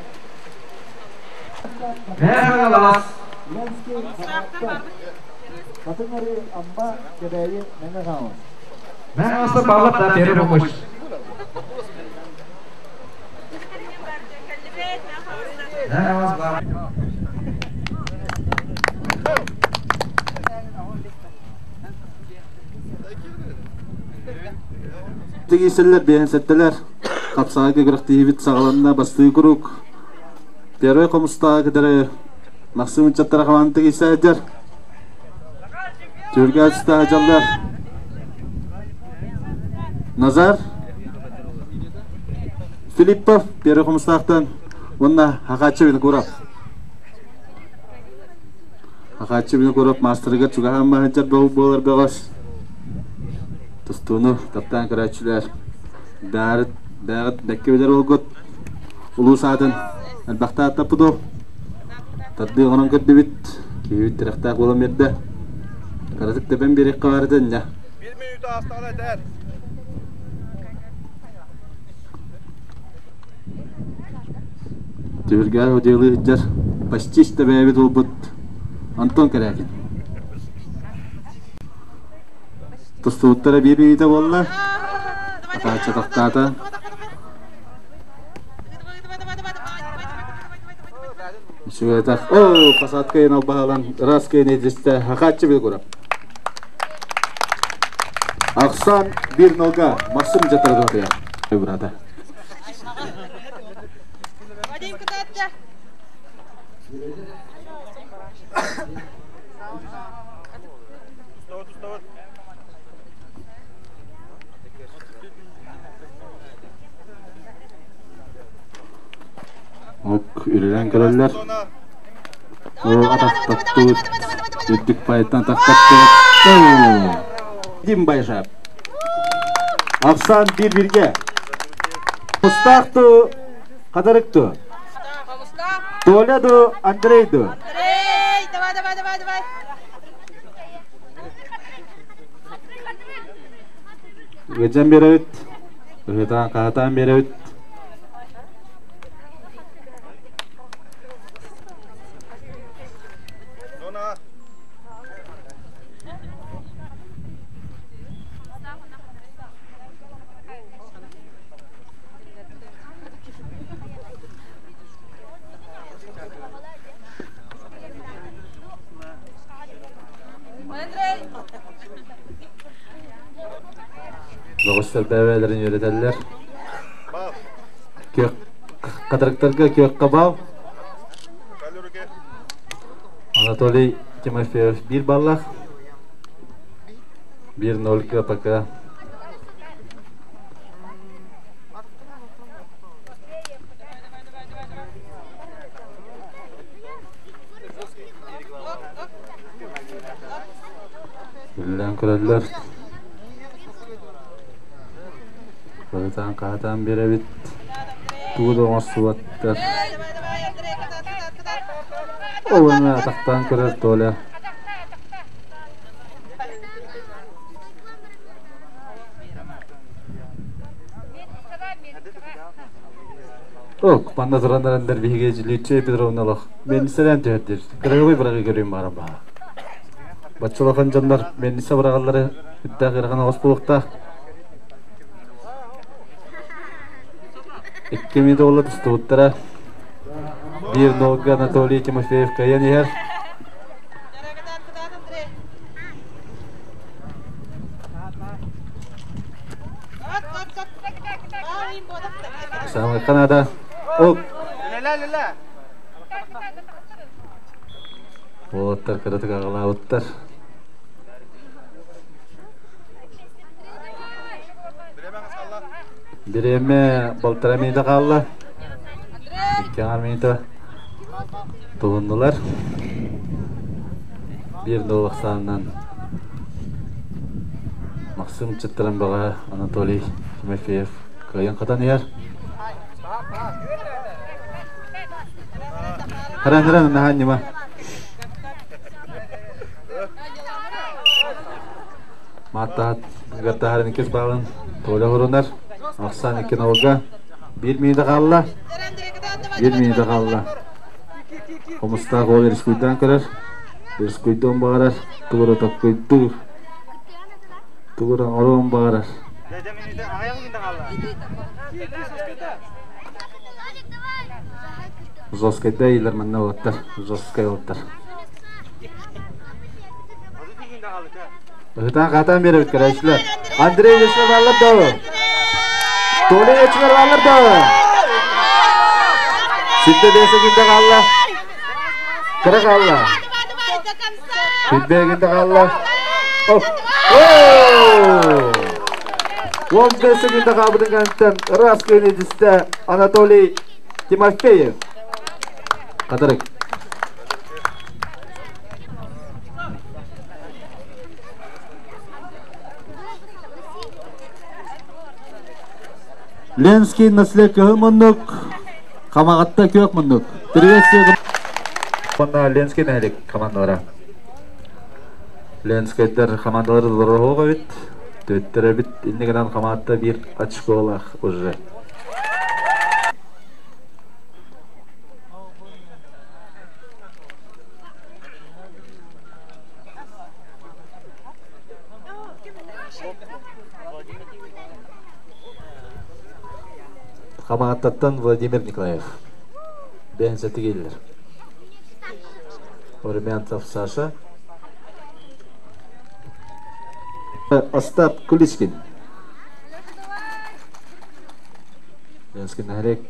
Хаҥалас. Мэҥэ Хаҥаластан бааллар да первый помощь. Мэҥэ Хаҥалас баар. Тигиисэллэр биэнсэттэлэр хапсаҕайга күрэхтэһиибит саҕаланна бастыы куруук первый хомустааҕы кытары Максим ыччаттара хамаан тигиисээдэр Түөргэ ачыстааҕы дьаллар Назар Филиппов первый хомустаахтан уонна Хахааччы Винокуров Хахааччы Винокуров маастарыгар чугаһаан баһыдьар буолар бөҕөс Тустууну таптаан көрөөччүлэр бэҕэт бэҕэт бэккэ билэр уолгут улуус аатын элбэхтэ ааттаппыт уол. Тардыы оҥорон көрдүбүт, киһибит тирэхтээх буолан биэрдэ. Кыратык тэбэн биэриэххэ баар этэ инньэ. Биир мүнүүтэ аастаҕына этээр. Түһүлгэҕэ одьулуу сылдьар почти что бэйэбит уолбут Антон Корякин. Тустубуттара биир мүнүүтэ буолла. Атааччы тохтоото. Үчүгэй О, посадка ен албаһалан ыраас кыйын эдристэ хахааччы билгурап. Ахсан бир нолга Максим Жатаргатыя. Брата. Вадим кытаатта. Ок, үрүлэн кэлэллэр. О, атахтаттыбыт. Үрдүк байыттан атахтаттыбыт. Дим Байжап. Ахсан bir-birге. Мустаахту, Хадарыкту. Толя ду, Андрей ду. Андрей, давай, давай, давай, давай. Ыдьан биэрэбит, ыһытаан хаһытаан биэрэбит. Бөҕөстөр бэйэлэрин үөрэтэллэр. Күөх хатырыктарга күөххэ бал. Анатолий Тимофеев биир баллах. 1-0 пока. Үллэн көрөллөр. Хаһытаан хаһытаан биэрэбит. Тугу да оҥорсубаттар. Ол атахтаан көрөр Толя. Ок, манна туран эрэннэр биһиги Лючия Петровна олох миэннисэлээн түһэрдир. Кырыгыбый быраҕыы көрүүм баара баһа. Баччалахан дьоннор миэннисэ быраҕаллары үрдээх ыарахан оҕус буолуохтаах. Икки минут буолла тустубуттара. Биир нолга Анатолий Тимофеев кыайан иһэр. Самый Канада. Оп. Уолаттар кыратык аҕалаабыттар. Бириэмэ полтора минута хаалла. Икки аҥар минута туһуннулар. Биир нол ахсаанынан Максим Чыттаран баҕа Анатолий Тимофеев кыайан хатан иһэр. Харан харан наһаа ньыма. Мааттаат гаттаһарын иккис баалын Толя хорунар. Ахсан икки нолга. Биир минута хаалла. Биир минута хаалла. Хомустаах уол рискуйдаан көрөр. Рискуйдуон баҕарар. Тугу эрэ токкуйдуур. Тугу эрэ оҥоруон баҕарар. Жесткайда ыйылар манна уолаттар. Жесткай уолаттар. Ыһытаан-хаатаан биэрэбит көрөөччүлэр. Андрей Вячеслав баллар доо. Толя Вячеслав баллар доо. Ситте бэсэ күндэ хаалла. Кыра хаалла. Ситте күндэ хаалла. О! 15 секунда хаалбытын кэнниттэн ыраас күөн идистэ Анатолий Тимофеев. Хатырык. Ленский наследие кыһыл муннук, Хамаҕатта күөх муннук. Приветствую. Уонна Ленский нэһилик командалара. Ленскайдар командалары дороһуох эбит. Төттөр эбит. Иннигинэн Хамаҕатта биир очколаах уже. Хамааттаттан Владимир Николаев. Бэйэн сэтигиллэр. Румянцев Саша. Остап Куличкин. Ленский нэһилиэк.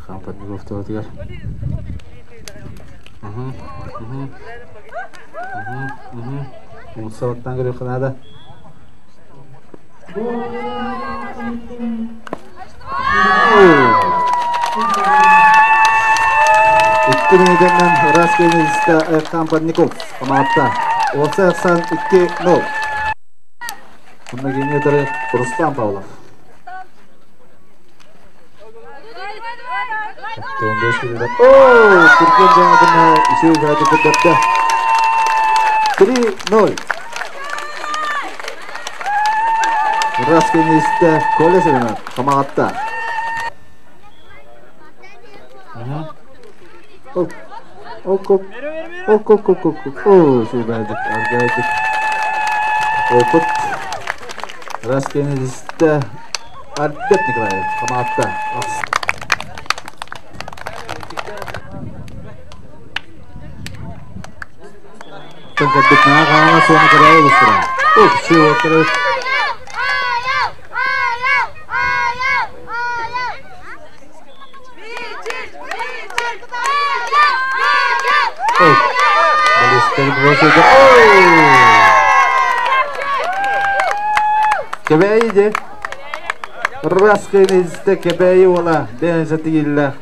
Хампатников туһатыгар. Умсабаттан көрүөххэ наада. Икки минутанан ыраас киэнистэ Хампатников хамаатта. Уопсай ахсаан 2-0. Онно кини өтөрү Руслан Павлов. Оо, Түргэн дьаҥатына үчүгэй баҕайытык көрдөрдө. 3-0. Ыраас кэннистэ Коля Семенов хамаҕатта. Оп, оп, оп, оп, оп, оп, оп, оо, үчүгэй баҕайытык, аргайдык. Опыт. Ыраас кэннистэ Альберт Николаевич хамаҕатта. Кырдык наһаа хаана суону көрөө улустара. Ух, сыылаттары. Кэбээйи де. Раз кэнизте кэбээйи уола бэйэн сэтигиллэх.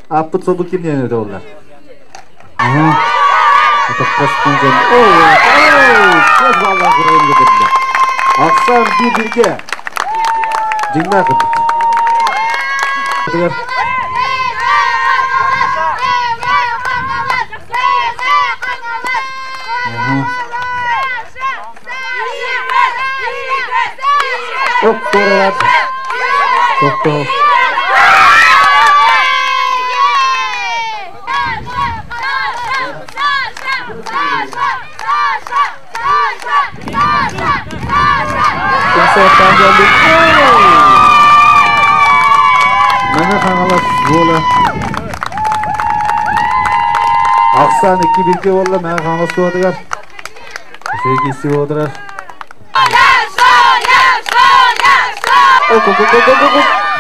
Аппыт собу ким диэн өтө оллар? Ахсан bir birге. Дьиҥнээх кырдык. Оп, туоралар. Топтоо. Мэҥэ Хаҥалас буола. Ахсаан икки бирге буолла Мэҥэ Хаҥалас туһатыгар. Үчүгэй киирсии буолар.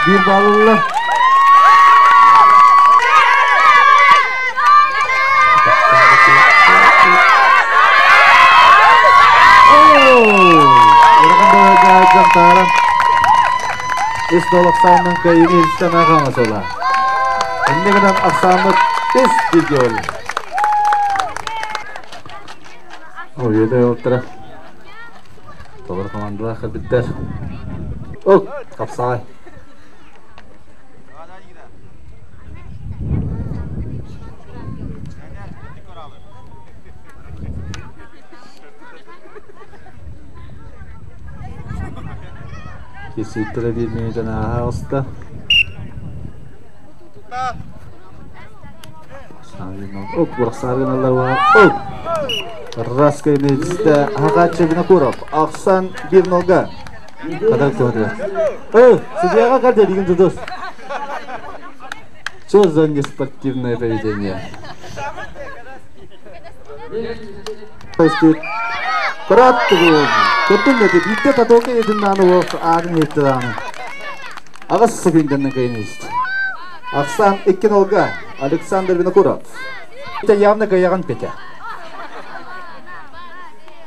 Биир баалылла. Дьантааран ис дол ахсаанынан кыайыыны илдьитэ Мэҥэ ола. Инньэ гынан ахсааммыт үс бииргэ буолла. Үөдэй уолаттара толору командалаах кэлбиттэр. Ол, хапсаҕай. Кирсииттэрэ биир мүнүүтэн ааһа оҕуста. Оп, Бурахсааргыналлар Оп! Раска имеется Хагача Винокуров. Ахсан bir нога. Кадар көмөтүгэр. Эй, судьяга калды деген дудус. Что за неспортивное поведение? Кыраттыгын. Көттүн эти биитте татока един нааны уох аарын етті дааны. Ағас секунденнен кайын Ахсан 2-0 Александр Винокуров. Это явно каяған Петя.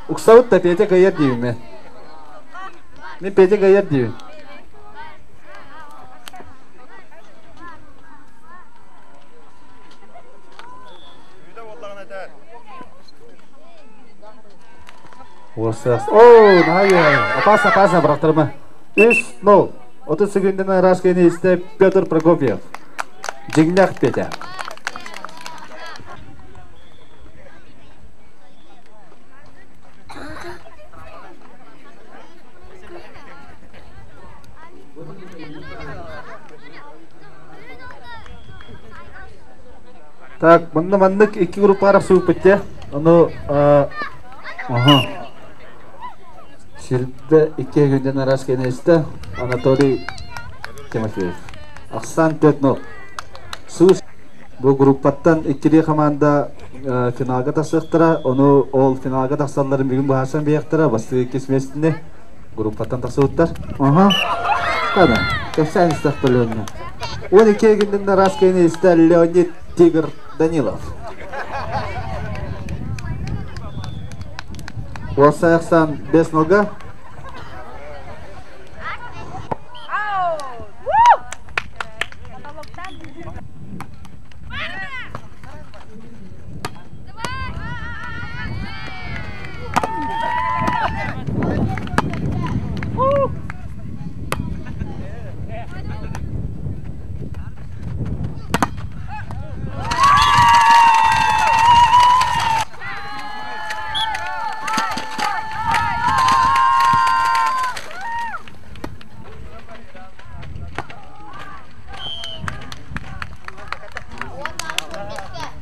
Уксабыт та Петя каяр деймін мен. Мен Петя каяр деймін. О, найе. Опасно, опасно, бырахтарма. 3-0. 30 секундынан Рашкин исте Петр Прокопьев. Дьиҥнээх Петя. Так, манна маннык икки группа арахсыбыппыт дьэ. Ону аха. Сирдэ икки күнден араас кэнэстэ Анатолий Тимофеев. Ахсан 4-0. Сус бу группаттан иккилии команда финалга тахсыахтара. Ону ол финалга тахсалларын бүгүн быһаарсан биэхтара. Бастакы иккис миэстини группаттан тахсыбыттар. Аха. Кана, кэпсээн истэх Леонид. 12 күнден араас кэнэстэ Леонид Тигр Данилов. Уопсай ахсаан 5-0-га.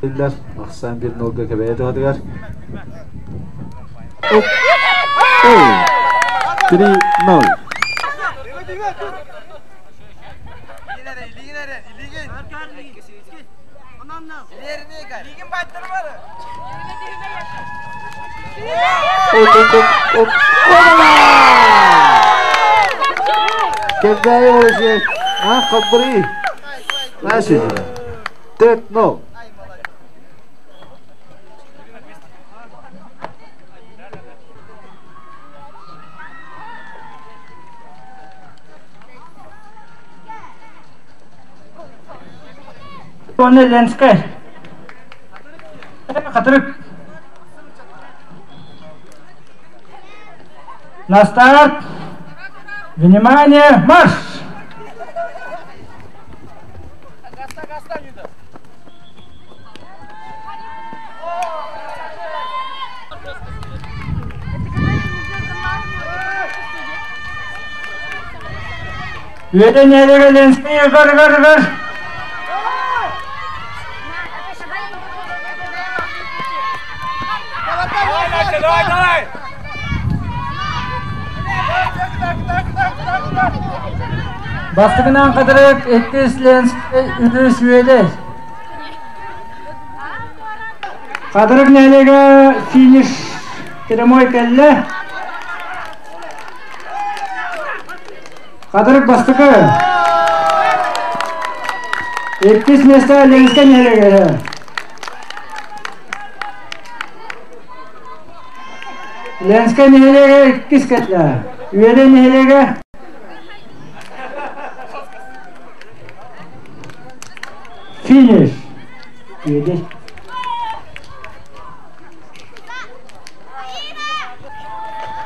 Иллэр ахсаан 1-0-га кэбэйэ туһатыгар. Оп! 3-0. Оп, оп, оп, оп. Кэбэйэ уже. А, хабри. Наши. 4-0. Оны Ленскай. Хатырык. На старт. Внимание, марш! Үөдэн нэһилиэгэ Ленскэй гар гар гар. Давай, давай! Бастыгынан Хатырык, иккис Ленскэй, үһүс Үөдэй. Хатырык нэһилиэгэ финиш прямой кэллэ. Хатырык бастакы. Иккис миэстэ Ленскэй нэһилиэгэ. Ленскэй нэһилиэгэ иккис кэллэ. Үөдэй нэһилиэгэ финиш. Үөдэй.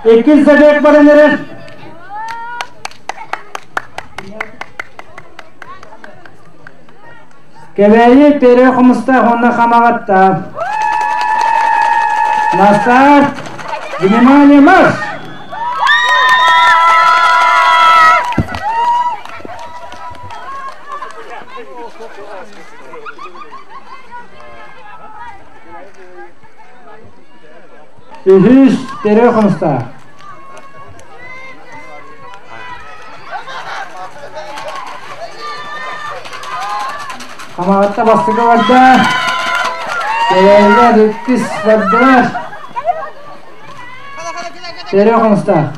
Иккис забег баран эрэр. Кэбээйи Пере Хомустаах уонна Хамаҕатта. На старт! Внимание, марш! Үһүс Пере Хомустаах. Хамаҕатта бастакы барда. Кэбээйилэр иккис бардылар. Пере Хомустаах.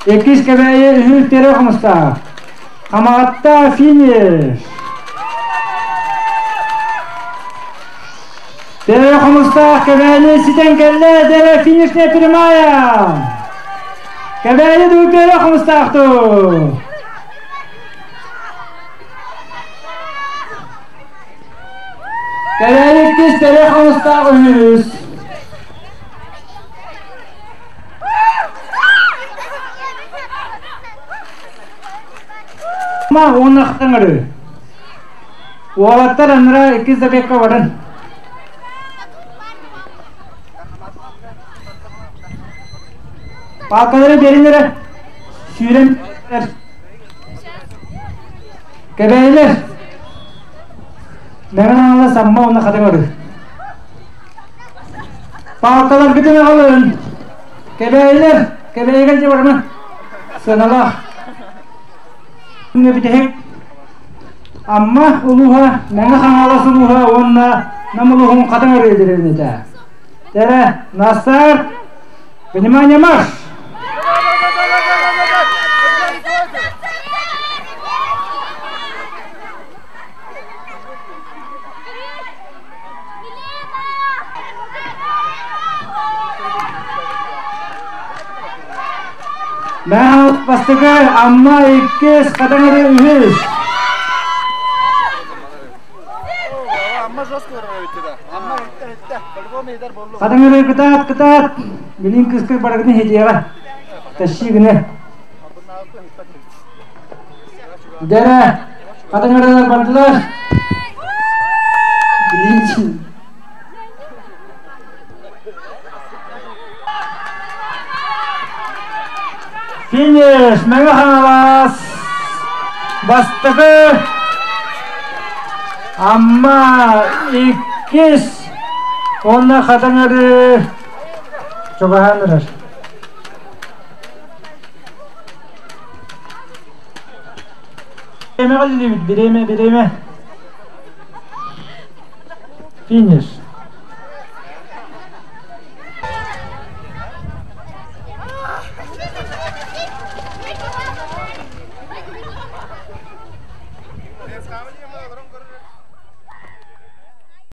Иккис Кэбээйи үһүс Пере Хомустаах. Хамаҕатта финиш! Дэре Хомустаах Кэбээйи ситэн кэллэ, Дэре финишная прямая! Кэбээйи дуу Дэре Хомустаах дуу! Кэбээйи иккис, Дэре Хомустаах үһүс. Уонна хатаҥырыы. Уолаттар анара иккис забегка баран. Палкалары берин эрэ. Сүүрэн Кэбээйилэр. Мэҥэн аҥала самма уонна хатаҥырыы. Палкаларгытын аҕалын. Кэбээйилэр. Кэбээйигэ дьэ барыма. Сыаналаах. Бүтэһик Амма улууһа, Мэҥэ Хаҥалас улууһа уонна Нам улууһун Хатыҥ Арыы дэриэбинэтэ. Тэрэ, на старт! Внимание, марш! Мэҥэ бастакы, Амма иккис, Хатыҥ Арыы үһүс. Хатыҥ Арыы кытаат, кытаат! Билин кыыскар барыгын иһитиэҕэ. Тащи гына. Дэрэ, Хатыҥ Арыылар бардылар. Билин Финиш! Мэҥэ Хаҥалас! Бастакы Амма иккис уонна Хатыҥ Арыы чугаһаан эрэр. Бириэмэ бириэмэ, бириэмэ. Финиш.